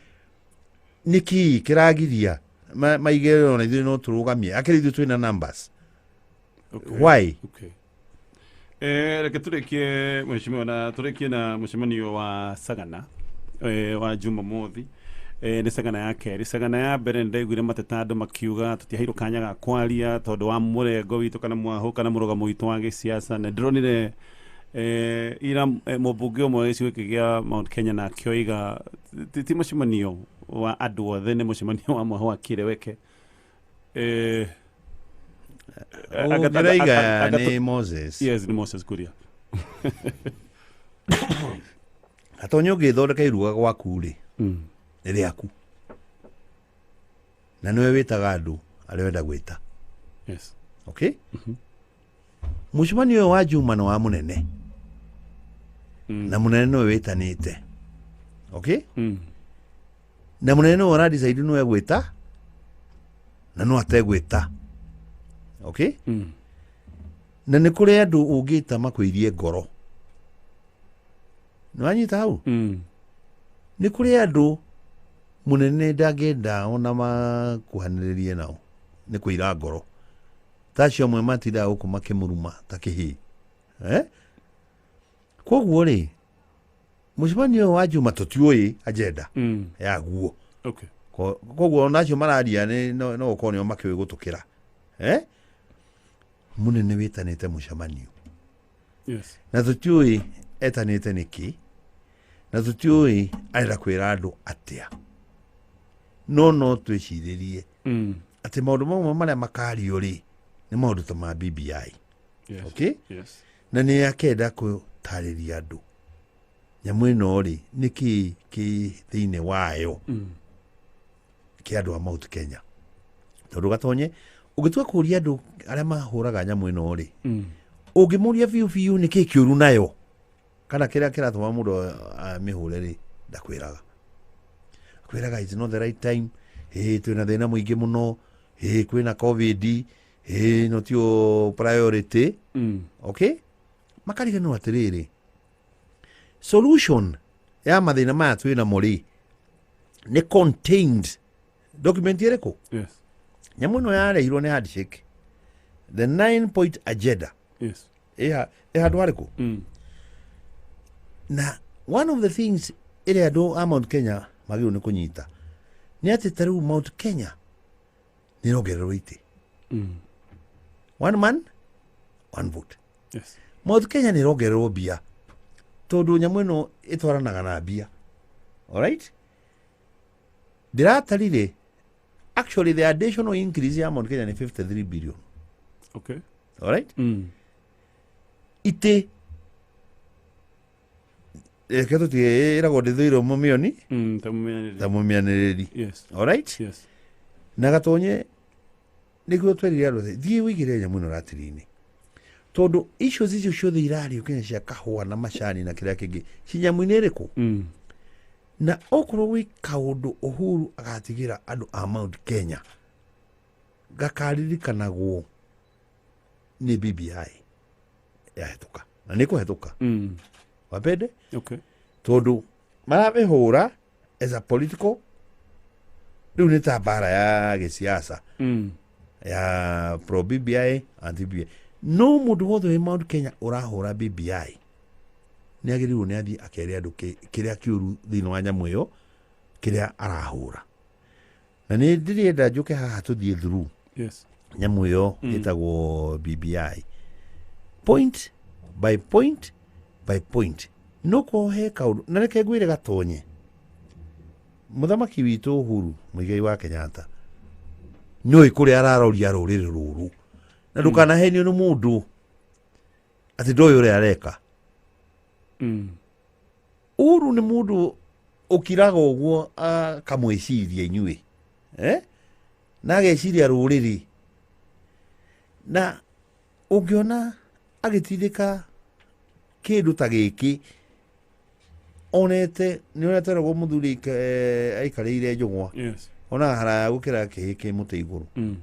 Nĩkĩ kĩragiria maige ona ithuĩ no tũrũgamie akĩrĩ ithuĩ twĩna numbers? Why? Okay. Reke tũrĩkie, mheshimiwa, na tũrĩkie na mũcemanio wa Sagana wa Jumamothi. Nĩ Sagana ya kerĩ. Sagana ya mbere nĩ ndaiguire mateta, andũ makiuga tũtiaheirwo kanya ga kwaria tondũ wa mũrengo witũ kana mwahũ kana mũrũgamo witũ wa gĩsiasa. Na ndĩronire ira mũmbunge ũmwe wa gĩcigo gĩkĩ gĩa Mount Kenya na akĩoiga ti mũcemanio wa andũ othe, nĩ mũcemanio wa mwahũ wa Kĩreweke. Ũngĩraiga nĩ Moses. Yes, nĩ Moses Kuria. Gatonya ũngĩthondeka iruga gwaku rĩ, nĩ rĩaku na nĩwe wĩtaga andũ arĩa wenda gwĩta. Okay, mũcemanio ũyũ wa Juma nĩ wa mũnene, na mũnene nĩwe wĩtanĩte, okay? Na mũnene nĩwe ũradecide nĩwe gwĩta na no ategwĩta, okay? Na nĩ kũrĩ andũ ũngĩta makwĩirie ngoro. Nĩ wanyita hau? Nĩ kũrĩ andũ mũnene ndangĩenda ona makuhanĩrĩrie nao nĩ kũira ngoro. Ta acio amwe matindaga gũkũ makĩmũruma ta kĩhĩĩ. Eh? Koguo rĩ, mũcemanio ũyũ wa Juma tũtiũĩ agenda yaguo. Koguo ona acio mararia nĩ no gũkorwo nĩo makĩũĩ gũtũkĩra. Eh? Mũnene wĩtanĩte mũcemanio. Na tũtiũĩ etanĩte nĩkĩ, na tũtiũĩ arenda kwĩra andũ atĩa. No twĩcirĩrie atĩ maũndũ mamwe marĩa makario rĩ nĩ maũndũ ta ma BBI. Okay? Na nĩ akenda gũtarĩria andũ nyamũ ĩno rĩ nĩ kĩ kĩ thĩinĩ wayo kĩa andũ a Mount Kenya. Tondũ gatonye ũngĩtua kũria andũ arĩa mahũraga nyamũ ĩno rĩ, ũngĩmũria biũ biũ nĩ kĩ kĩũru nayo kana kĩrĩa kĩratũma mũndũ amĩhũre rĩ, ndakwĩraga. Akwĩraga it's not the right time, ĩ twĩna thĩna mũingĩ mũno, ĩ kwĩna COVID, ĩ no tio priority. Okay? Makariganĩrwo atĩrĩrĩ, solution ya mathĩna maya twĩ namo rĩ nĩ contained document ĩrĩkũ? Nyamũ ĩno yarehirwo nĩ handshake, the 9 point agenda. Ĩ handũ harĩkũ? Na one of the things ĩrĩa andũ a Mount Kenya magĩrĩirwo nĩ kũnyita nĩ atĩ ta rĩu Mount Kenya nĩ ĩrongererwo itĩ. One man one vote. Mount Kenya nĩ ĩrongererwo mbia tondũ nyamũ ĩno ĩtwaranaga na mbia. Alright? Ndĩratarire actually the additional increase ya Mount Kenya nĩ 53 billion. Alright? Itĩ reke tũtige ĩragwo ndĩthũire mũmĩoni Ta mũmeanĩrĩri. Ta mũmĩanĩrĩri. Alright? Na gatonye nĩguo twerire andũ atĩ thiĩ ũigĩre nyamũ ĩno ratiri-inĩ tondũ issues icio ciothe irario kinya cia kahũa na macani na kĩrĩa kĩngĩ ci nyamũ-inĩ ĩrĩkũ? Na okorwo gwĩ kaũndũ Uhuru agatigĩra andũ a Mount Kenya gakaririkanagwo nĩ BBI yahĩtũka na nĩ kũhetũka wapende tondũ maramĩhũra as a political rĩu nĩ ta mbara ya gĩsiasa ya pro BBI, anti BBI. No mũndũ wothe wĩ Mount Kenya ũrahũra BBI nĩ agĩrĩirwo nĩ athiĩ akere andũ kĩrĩa kĩũru thĩinĩ wa nyamũ ĩyo kĩrĩa arahũra. Na nĩ ndĩrenda njũke haha tũthiĩ through nyamũ ĩyo ĩtagwo BBI point by point by point. No korwo he kaũndũ na reke ngwĩre gatonye, mũthamaki witũ Uhuru Muigai wa Kenyatta nĩũĩ kũrĩa araroria rũrĩrĩ rũrũ na ndũkanahenio nĩ mũndũ atĩ ndoĩ ũrĩa areka. Uhuru nĩ mũndũ ũkiraga ũguo akamwĩciria inyuĩ, eh? Na ageciria rũrĩrĩ, na ũngĩona agĩtindĩka kĩndũ ta gĩkĩ onete nĩ ũrĩa tweragwo mũthuri aikarĩire njũgũa onaga haraya gũkĩra kĩhĩ kĩ mũtĩ igũrũ.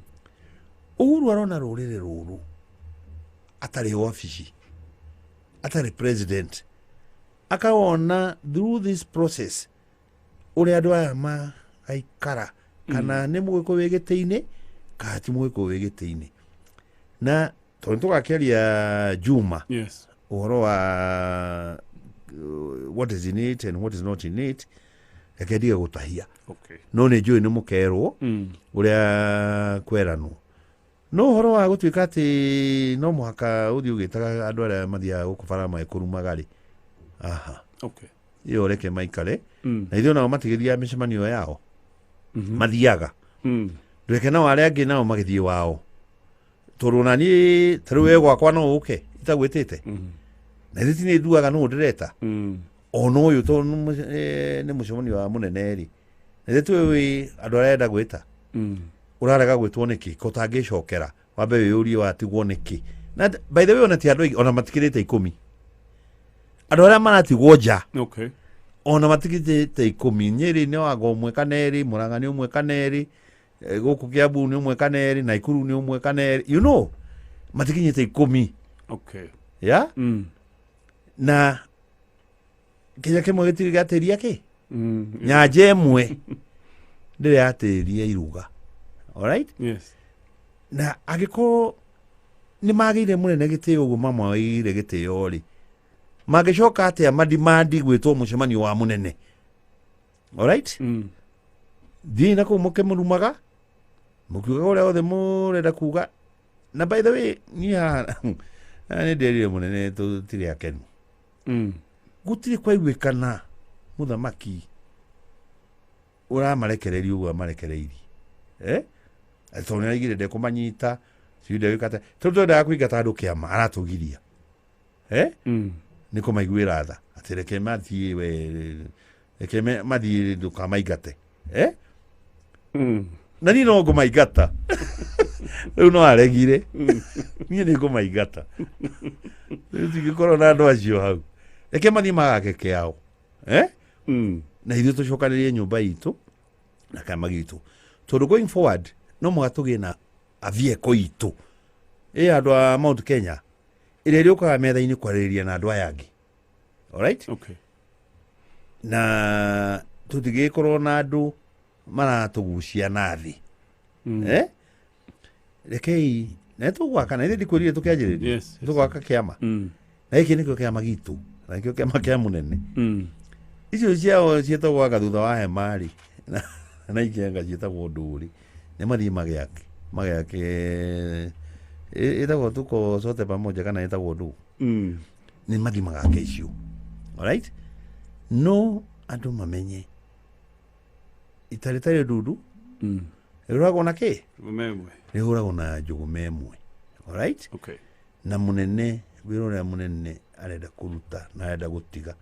Uhuru arona rũrĩrĩ rũrũ atarĩ wabici, atarĩ president, akawona through this process ũrĩa andũ aya magaikara kana nĩ mũgĩkũyũ wĩ gĩtĩ-inĩ kana ti mũgĩkũyũ wĩ gĩtĩ-inĩ. Na tondũ tũgakĩaria Juma ũhoro wa what is in it and what is not in it, reke ndige gũtahia. No nĩ njũĩ nĩ mũkerwo ũrĩa kweranwo. No ũhoro wa gũtuĩka atĩ no mũhaka ũthiĩ ũgĩtaga andũ arĩa mathiaga gũkũ bara magĩkũrumaga rĩ, aha, ĩyo reke maikare. Na ithuĩ nao matigĩthiaga mĩcemanio yao mathiaga, reke nao arĩa angĩ nao magĩthiĩ wao, tondũ ona niĩ ta rĩu we gwakwa no ũke itagwĩtĩte na ithuĩ ti nĩ nduaga nũ ndĩreta ona ũyũ tondũ nĩ mũcemanio wa mũnene rĩ, na ithuĩ tũĩ andũ arĩa arenda gwĩta. Ũrarega gwĩtwo nĩkĩ? Ko ũtangĩcokera wambe wĩyũrie watigwo nĩkĩ? Na by the way, ona ti andũ aingĩ, ona matikĩrĩte 10 andũ arĩa maratigwo nja. Ona matikĩrĩte 10. Nyĩrĩ nĩ wanga ũmwe kana erĩ, Mũrang'a nĩ ũmwe kana erĩ, gũkũ Kiambu nĩ ũmwe kana erĩ, Naikuru nĩ ũmwe kana erĩ, matikinyĩte 10. Okay. Ya. Mm. Na kinya kimwe gĩtirĩ gĩatĩria kĩ nyanja ĩmwe ndĩrĩ yatĩria iruga, alright? Yes. Na angĩkorwo nĩ magĩire mũnene gĩtĩo ũguo mamwagĩire gĩtĩo rĩ, mangĩcoka atĩa madimandi gwĩtwo mũcemanio wa mũnene, alright? Mm. Thiĩ na kũu mũkĩmũrumaga mũkiugaga ũrĩa othe mũrenda kuga. Na by the way, niĩ haha nĩ nderire mũnene tũtirĩ akenu. Gũtirĩ kwaiguĩkana mũthamaki ũramarekereria ũguo amarekereirie, eh? Atĩ tondũ nĩaraigire ndekũmanyita sijui ndegwĩka atĩa, tondũ twendaga kũingata andũ kĩama aratũgiria, eh? Nĩ kũmaiguĩra tha atĩ reke mathiĩ we, reke mathiĩ, ndũkamaingate, eh? Na niĩ no ngũmaingata rĩu, no aregire. Niĩ nĩ ngũmaingata rĩu, tingĩkorwo na andũ acio hau. Reke mathiĩ magake kĩao, eh? Na ithuĩ tũcokanĩrie nyũmba itũ na kĩama gitũ, tondũ going forward no mũhaka tũgĩe na a vehicle itũ ĩ andũ a Mount Kenya ĩrĩa ĩrĩũkaga metha-inĩ kwarĩrĩria na andũ aya angĩ, alright? Okay. Na tũtigĩkorwo na andũ maratũgucia na thĩ. Eh? Rekei na tũgwaka na ithuĩ ndikwĩrire tũkĩanjĩrĩria. Yes. Tũgwaka kĩama. Na gĩkĩ nĩkĩo kĩama gitũ na nĩkĩo kĩama kĩa mũnene. Icio ciao ciĩtagwo anga thutha wa hema rĩ, na ingĩ anga ciĩtagwo ndũrĩ, nĩ mathiĩ magĩake magĩake ĩtagwo tuko sote pamoja kana ĩtagwo ndũ. Nĩ mathiĩ magake icio, alright? No andũ mamenye itarĩ tarĩ ndundu. Rĩhũragwo na kĩ? Memwe. Rĩhũragwo na njũgũma ĩmwe, alright? Okay. Na mũnene, wĩra ũrĩa mũnene arenda kũruta na arenda gũtiga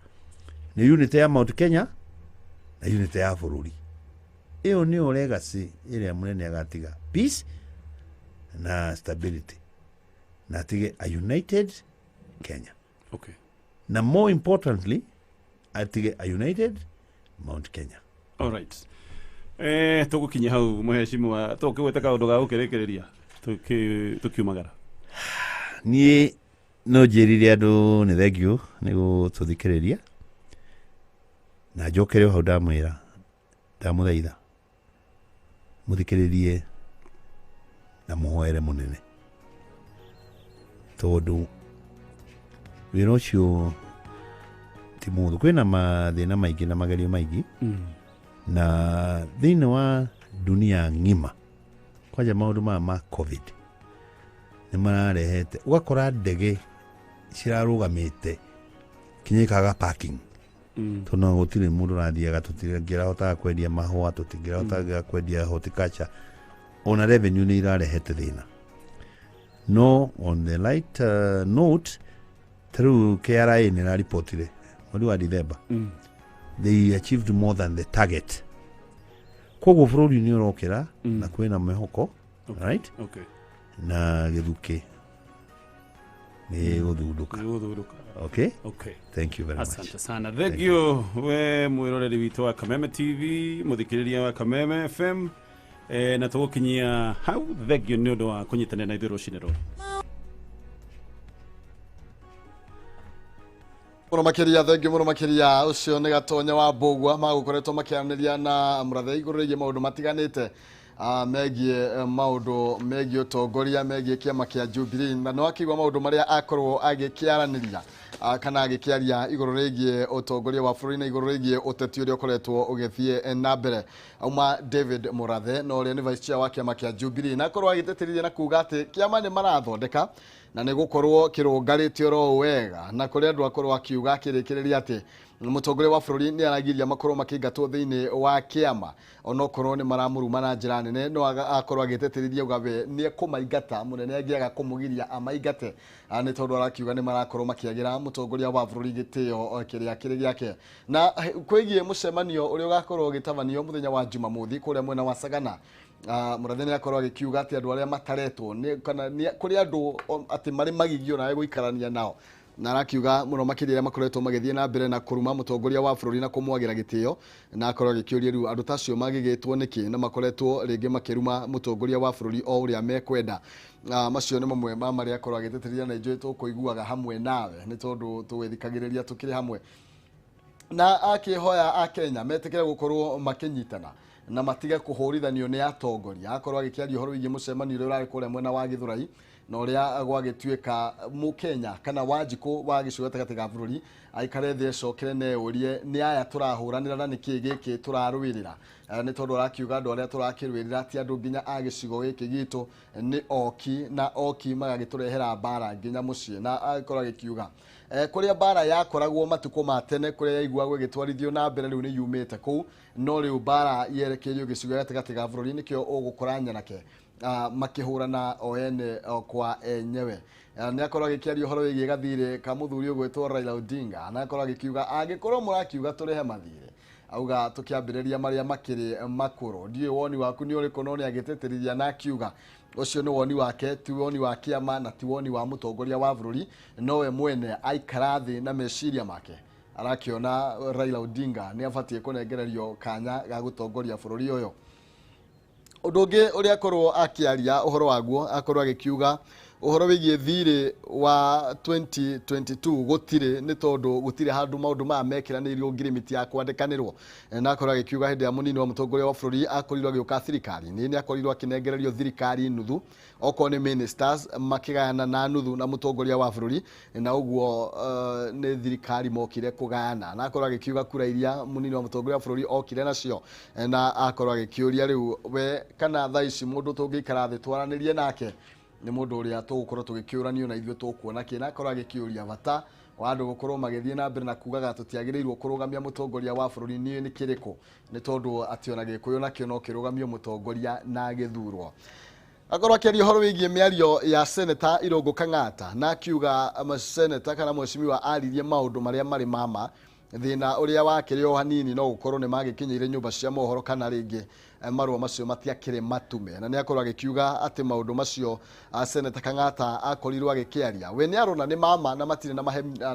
nĩ unity ya Mount Kenya na unity ya bũrũri. Ĩyo nĩyo legacy ĩrĩa mũnene agatiga, peace na stability, na atige a united Kenya. Na more importantly, atige a united Mount Kenya. All right. Tũgũkinya hau, mũhecimiwa, tũkĩgwĩte kaũndũ ga gũkĩrĩkĩrĩria tũkiumagara. Niĩ no njĩrire andũ nĩ thengiũ nĩ gũtũthikĩrĩria, na njokere o hau ndamwĩra, ndamũthaitha mũthikĩrĩrie na mũhoere mũnene, tondũ wĩra ũcio ti mũhũthũ. Kwĩna mathĩna maingĩ na magerio maingĩ. Na thĩinĩ wa dunia ng'ima, kwanja maũndũ maya ma COVID nĩ mararehete ũgakora ndege cirarũgamĩte kinya ikaga parking, tondũ no gũtirĩ mũndũ ũrathiaga, tũtingĩrahotaga kwendia mahũa, tũtingĩrahotaga kwendia horticulture, ona revenue nĩ irarehete thĩna. No on the light note, ta rĩu KRA nĩ ĩraripotire mweri wa December they achieved more than the target, koguo bũrũri nĩ ũrokĩra na kwĩna mwĩhoko. Right? Okay. Na gĩthukĩ nĩ gũthundũka. Nĩ gũthundũka. Okay. Okay. Thank you very much. Asante sana, thank you we mwiroreri witũ wa Kameme TV, mũthikĩrĩria wa Kameme FM, na tũgũkinyia hau. Thank you nĩ ũndũ wa kũnyitanĩra na ithuĩ rũcinĩ rũrũ. Muno makiria, thengiũ muno makiria. Ucio nĩ Gatonya wa Mbũgua magũkoretwo makĩaranĩria na Mũrathe igũrũ rĩgiĩ maũndũ matiganĩte megiĩ maũndũ megiĩ ũtongoria megiĩ kĩama kĩa Jubilee, na nĩ wakĩigua maũndũ marĩa akorwo agĩkĩaranĩria kana agĩkĩaria igũrũ rĩgiĩ ũtongoria wa bũrũri na igũrũ rĩgiĩ ũteti ũrĩa ũkoretwo ũgĩthiĩ na mbere. Auma David Mũrathe na ũrĩa nĩ vice chair wa kĩama kĩa Jubilee, na akorwo agĩtĩtĩrithia na kuga atĩ kĩama nĩ marathondeka na nĩ gũkorwo kĩrũngarĩte oro wega, na kũrĩ andũ akorwo akiuga akĩrĩkĩrĩria atĩ mũtongoria wa bũrũri nĩ aragiria makorwo makĩingatwo thĩinĩ wa kĩama onokorwo nĩ maramũruma na njĩra nene, no akorwo agĩtĩtĩrithia uga we nĩ ekũmaingata mũnene angĩaga kũmũgiria amaingate. Nĩ tondũ arakiuga nĩ marakorwo makĩagĩra mũtongoria wa bũrũri gĩtĩo kĩrĩa kĩrĩ gĩake. Na kwĩgiĩ mũcemanio ũrĩa ũgakorwo ũgĩtabanio mũthenya wa Jumamothi kũrĩa mwena wa Sagana, Mũrathe nĩ akorwo agĩkiuga atĩ andũ arĩa mataretwo nĩ kana nĩ kũrĩ andũ atĩ marĩ magigio nawe gũikarania nao. Na arakiuga mũno makĩria arĩa makoretwo magĩthiĩ na mbere na kũruma mũtongoria wa bũrũri na kũmwagĩra gĩtĩo, na akorwo agĩkĩũria rĩu andũ ta acio magĩgĩtwo nĩkĩ na makoretwo rĩngĩ makĩruma mũtongoria wa bũrũri o ũrĩa mekwenda. Macio nĩ mamwe ma marĩa akorwo agĩtĩtĩrithia, na ithuĩ tũkũiguaga hamwe nawe nĩ tondũ tũgĩthikagĩrĩria tũkĩrĩ hamwe. Na akĩhoya akenya metĩkĩre gũkorwo makĩnyitana na matige kũhũrithanio nĩ atongoria. Akorwo agĩkĩaria ũhoro wĩgiĩ mũcemanio ũrĩa ũrarĩ kũrĩa mwena wa Gĩthũrai na ũrĩa gwagĩtuĩka mũkenya kana Wanjikũ wa gĩcigo gatagatĩ ga bũrũri aikare thĩ ecokere na eurie nĩ aya tũrahũranĩra na nĩkĩ gĩkĩ tũrarũĩrĩra. Nĩ tondũ arakiuga andũ arĩa tũrakĩrũĩrĩra ti andũ nginya a gĩcigo gĩkĩ gitũ, nĩ oki na oki magagĩtũrehera mbara nginya mũciĩ. Na agĩkorwo agĩkiuga kũrĩa mbara yakoragwo matukũ ma tene, kũrĩa yaiguagwo ĩgĩtwarithio na mbere, rĩu nĩ yumĩte kũu, no rĩu mbara yerekeirio gĩcigo gĩa gatagatĩ ga bũrũri, nĩkĩo ũgũkora nyanake makĩhũrana o ene o kwa enyewe. Nĩ akorwo agĩkĩaria ũhoro wĩgiĩ gathirĩ ka mũthuri ũgwĩtwo Raila Odinga, na akorwo agĩkiuga angĩkorwo mũrakiuga tũrĩhe mathirĩ, auga tũkĩambĩrĩria marĩa makĩrĩ makũrũ. Ndiũĩ woni waku nĩ ũrĩkũ, no nĩ agĩtĩtĩrithia na akiuga ũcio nĩ woni wake, ti woni wa kĩama na ti woni wa mũtongoria wa bũrũri, nowe mwene aikara thĩ na meciria make arakĩona Raila Odinga nĩ abatiĩ kũnengererio kanya ga gũtongoria bũrũri ũyũ. Ũndũ ũngĩ ũrĩa akorwo akĩaria ũhoro waguo, akorwo agĩkiuga ũhoro wĩgiĩ thirĩ wa 2022 gũtirĩ, nĩ tondũ gũtirĩ handũ maũndũ maya mekĩranĩirio ngirimiti ya kwandĩkanĩrwo. Na akorwo agĩkiuga hĩndĩ ya mũnini wa mũtongoria wa bũrũri akorirwo agĩũka thirikari-inĩ, nĩ akorirwo akĩnengererio thirikari nuthu, okorwo nĩ ministers makĩgayana na nuthu na mũtongoria wa bũrũri, na ũguo nĩ thirikari mokire kũgayana. Na akorwo agĩkiuga kura iria mũnini wa mũtongoria wa bũrũri okire nacio, na akorwo agĩkĩũria rĩu we kana thaa ici mũndũ tũngĩikara thĩ twaranĩrie nake nĩ mũndũ ũrĩa tũgũkorwo tũgĩkĩũranio na ithuĩ tũkuona kĩ. Na akorwo agĩkĩũria bata wa andũ gũkorwo magĩthiĩ na mbere na kugaga tũtiagĩrĩirwo kũrũgamia mũtongoria wa bũrũri nĩ kĩrĩkũ, nĩ tondũ atĩ ona Gĩkũyũ nakĩo no kĩrũgamio mũtongoria na gĩthurwo. Akorwo akĩaria ũhoro wĩgiĩ mĩario ya Seneta Irũngũ Kang'ata, na akiuga seneta kana mheshimiwa aririe maũndũ marĩa marĩ mama, thĩna ũrĩa wakĩrĩ o hanini no gũkorwo nĩ magĩkinyĩire nyũmba cia mohoro kana rĩngĩ marũa macio matiakĩrĩ matume. Na nĩ akorwo agĩkiuga atĩ maũndũ macio Seneta Kang'ata akorirwo agĩkĩaria we nĩ arona nĩ mama na matirĩ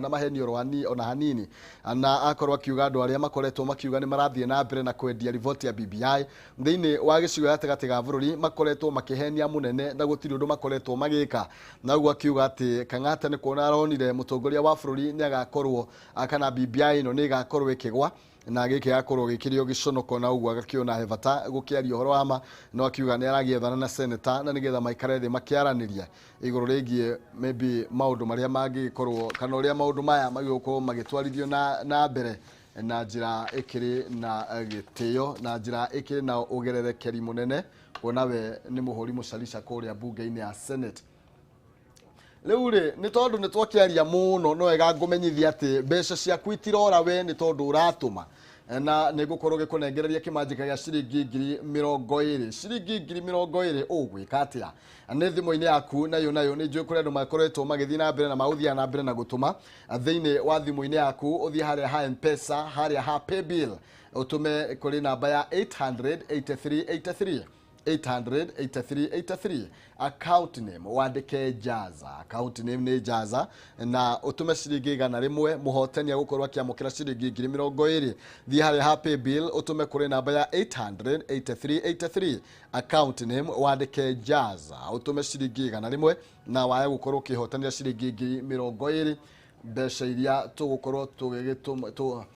na maheni ona hanini. Na akorwo akiuga andũ arĩa makoretwo makiuga nĩ marathiĩ na mbere na kwendia riboti ya BBI thĩinĩ wa gĩcigo gatagatĩ ga bũrũri makoretwo makĩhenia mũnene na gũtirĩ ũndũ makoretwo magĩka. Na ũguo akiuga atĩ Kang'ata nĩ kuona aronire mũtongoria wa bũrũri nĩ agakorwo kana BBI ĩno nĩ ĩgakorwo ĩkĩgwa na gĩkĩ gĩgakorwo gĩkĩrĩ gĩconoko, na ũguo agakĩona he bata gũkĩaria ũhoro wa ma. No akiuga nĩ aragiethana na seneta na nĩgetha maikare thĩ makĩaranĩria igũrũ rĩgiĩ maybe maũndũ marĩa mangĩgĩkorwo kana ũrĩa maũndũ maya magĩgũkorwo magĩtwarithio na mbere na njĩra ĩkĩrĩ na gĩtĩo, na njĩra ĩkĩrĩ na ũgererekeri mũnene, kuona we nĩ mũhũri mũcarica kũrĩa mbunge-inĩ ya Senate. Rĩu rĩ, nĩ tondũ nĩ twakĩaria mũno, no wega ngũmenyithia atĩ mbeca ciaku itirora we nĩ tondũ ũratũma, na nĩ ngũkorwo ngĩkũnengereria kĩmanjĩka gĩa ciringi 20,000. Ciringi 20,000 ũgwĩka atĩa? Nĩ thimũ-inĩ yaku, nayo nayo nĩ njũĩ kũrĩ andũ makoretwo magĩthiĩ na mbere na magũthiaga na mbere na gũtũma. Thĩinĩ wa thimũ-inĩ yaku ũthiĩ harĩa ha M-Pesa, harĩa ha Paybill, ũtũme kũrĩ namba ya 883 83 883 83, account name wandĩke Jaza, account name nĩ Jaza, na ũtũme ciringi 100. Mũhotani agũkorwo akĩamũkĩra ciringi 20,000. Thiĩ harĩa ha Paybill, ũtũme kũrĩ namba ya 883 83, account name wandĩke Jaza, ũtũme ciringi 100 na waya gũkorwo ũkĩhotanĩra ciringi 20,000, mbeca iria tũgũkorwo tũgĩgĩtũma.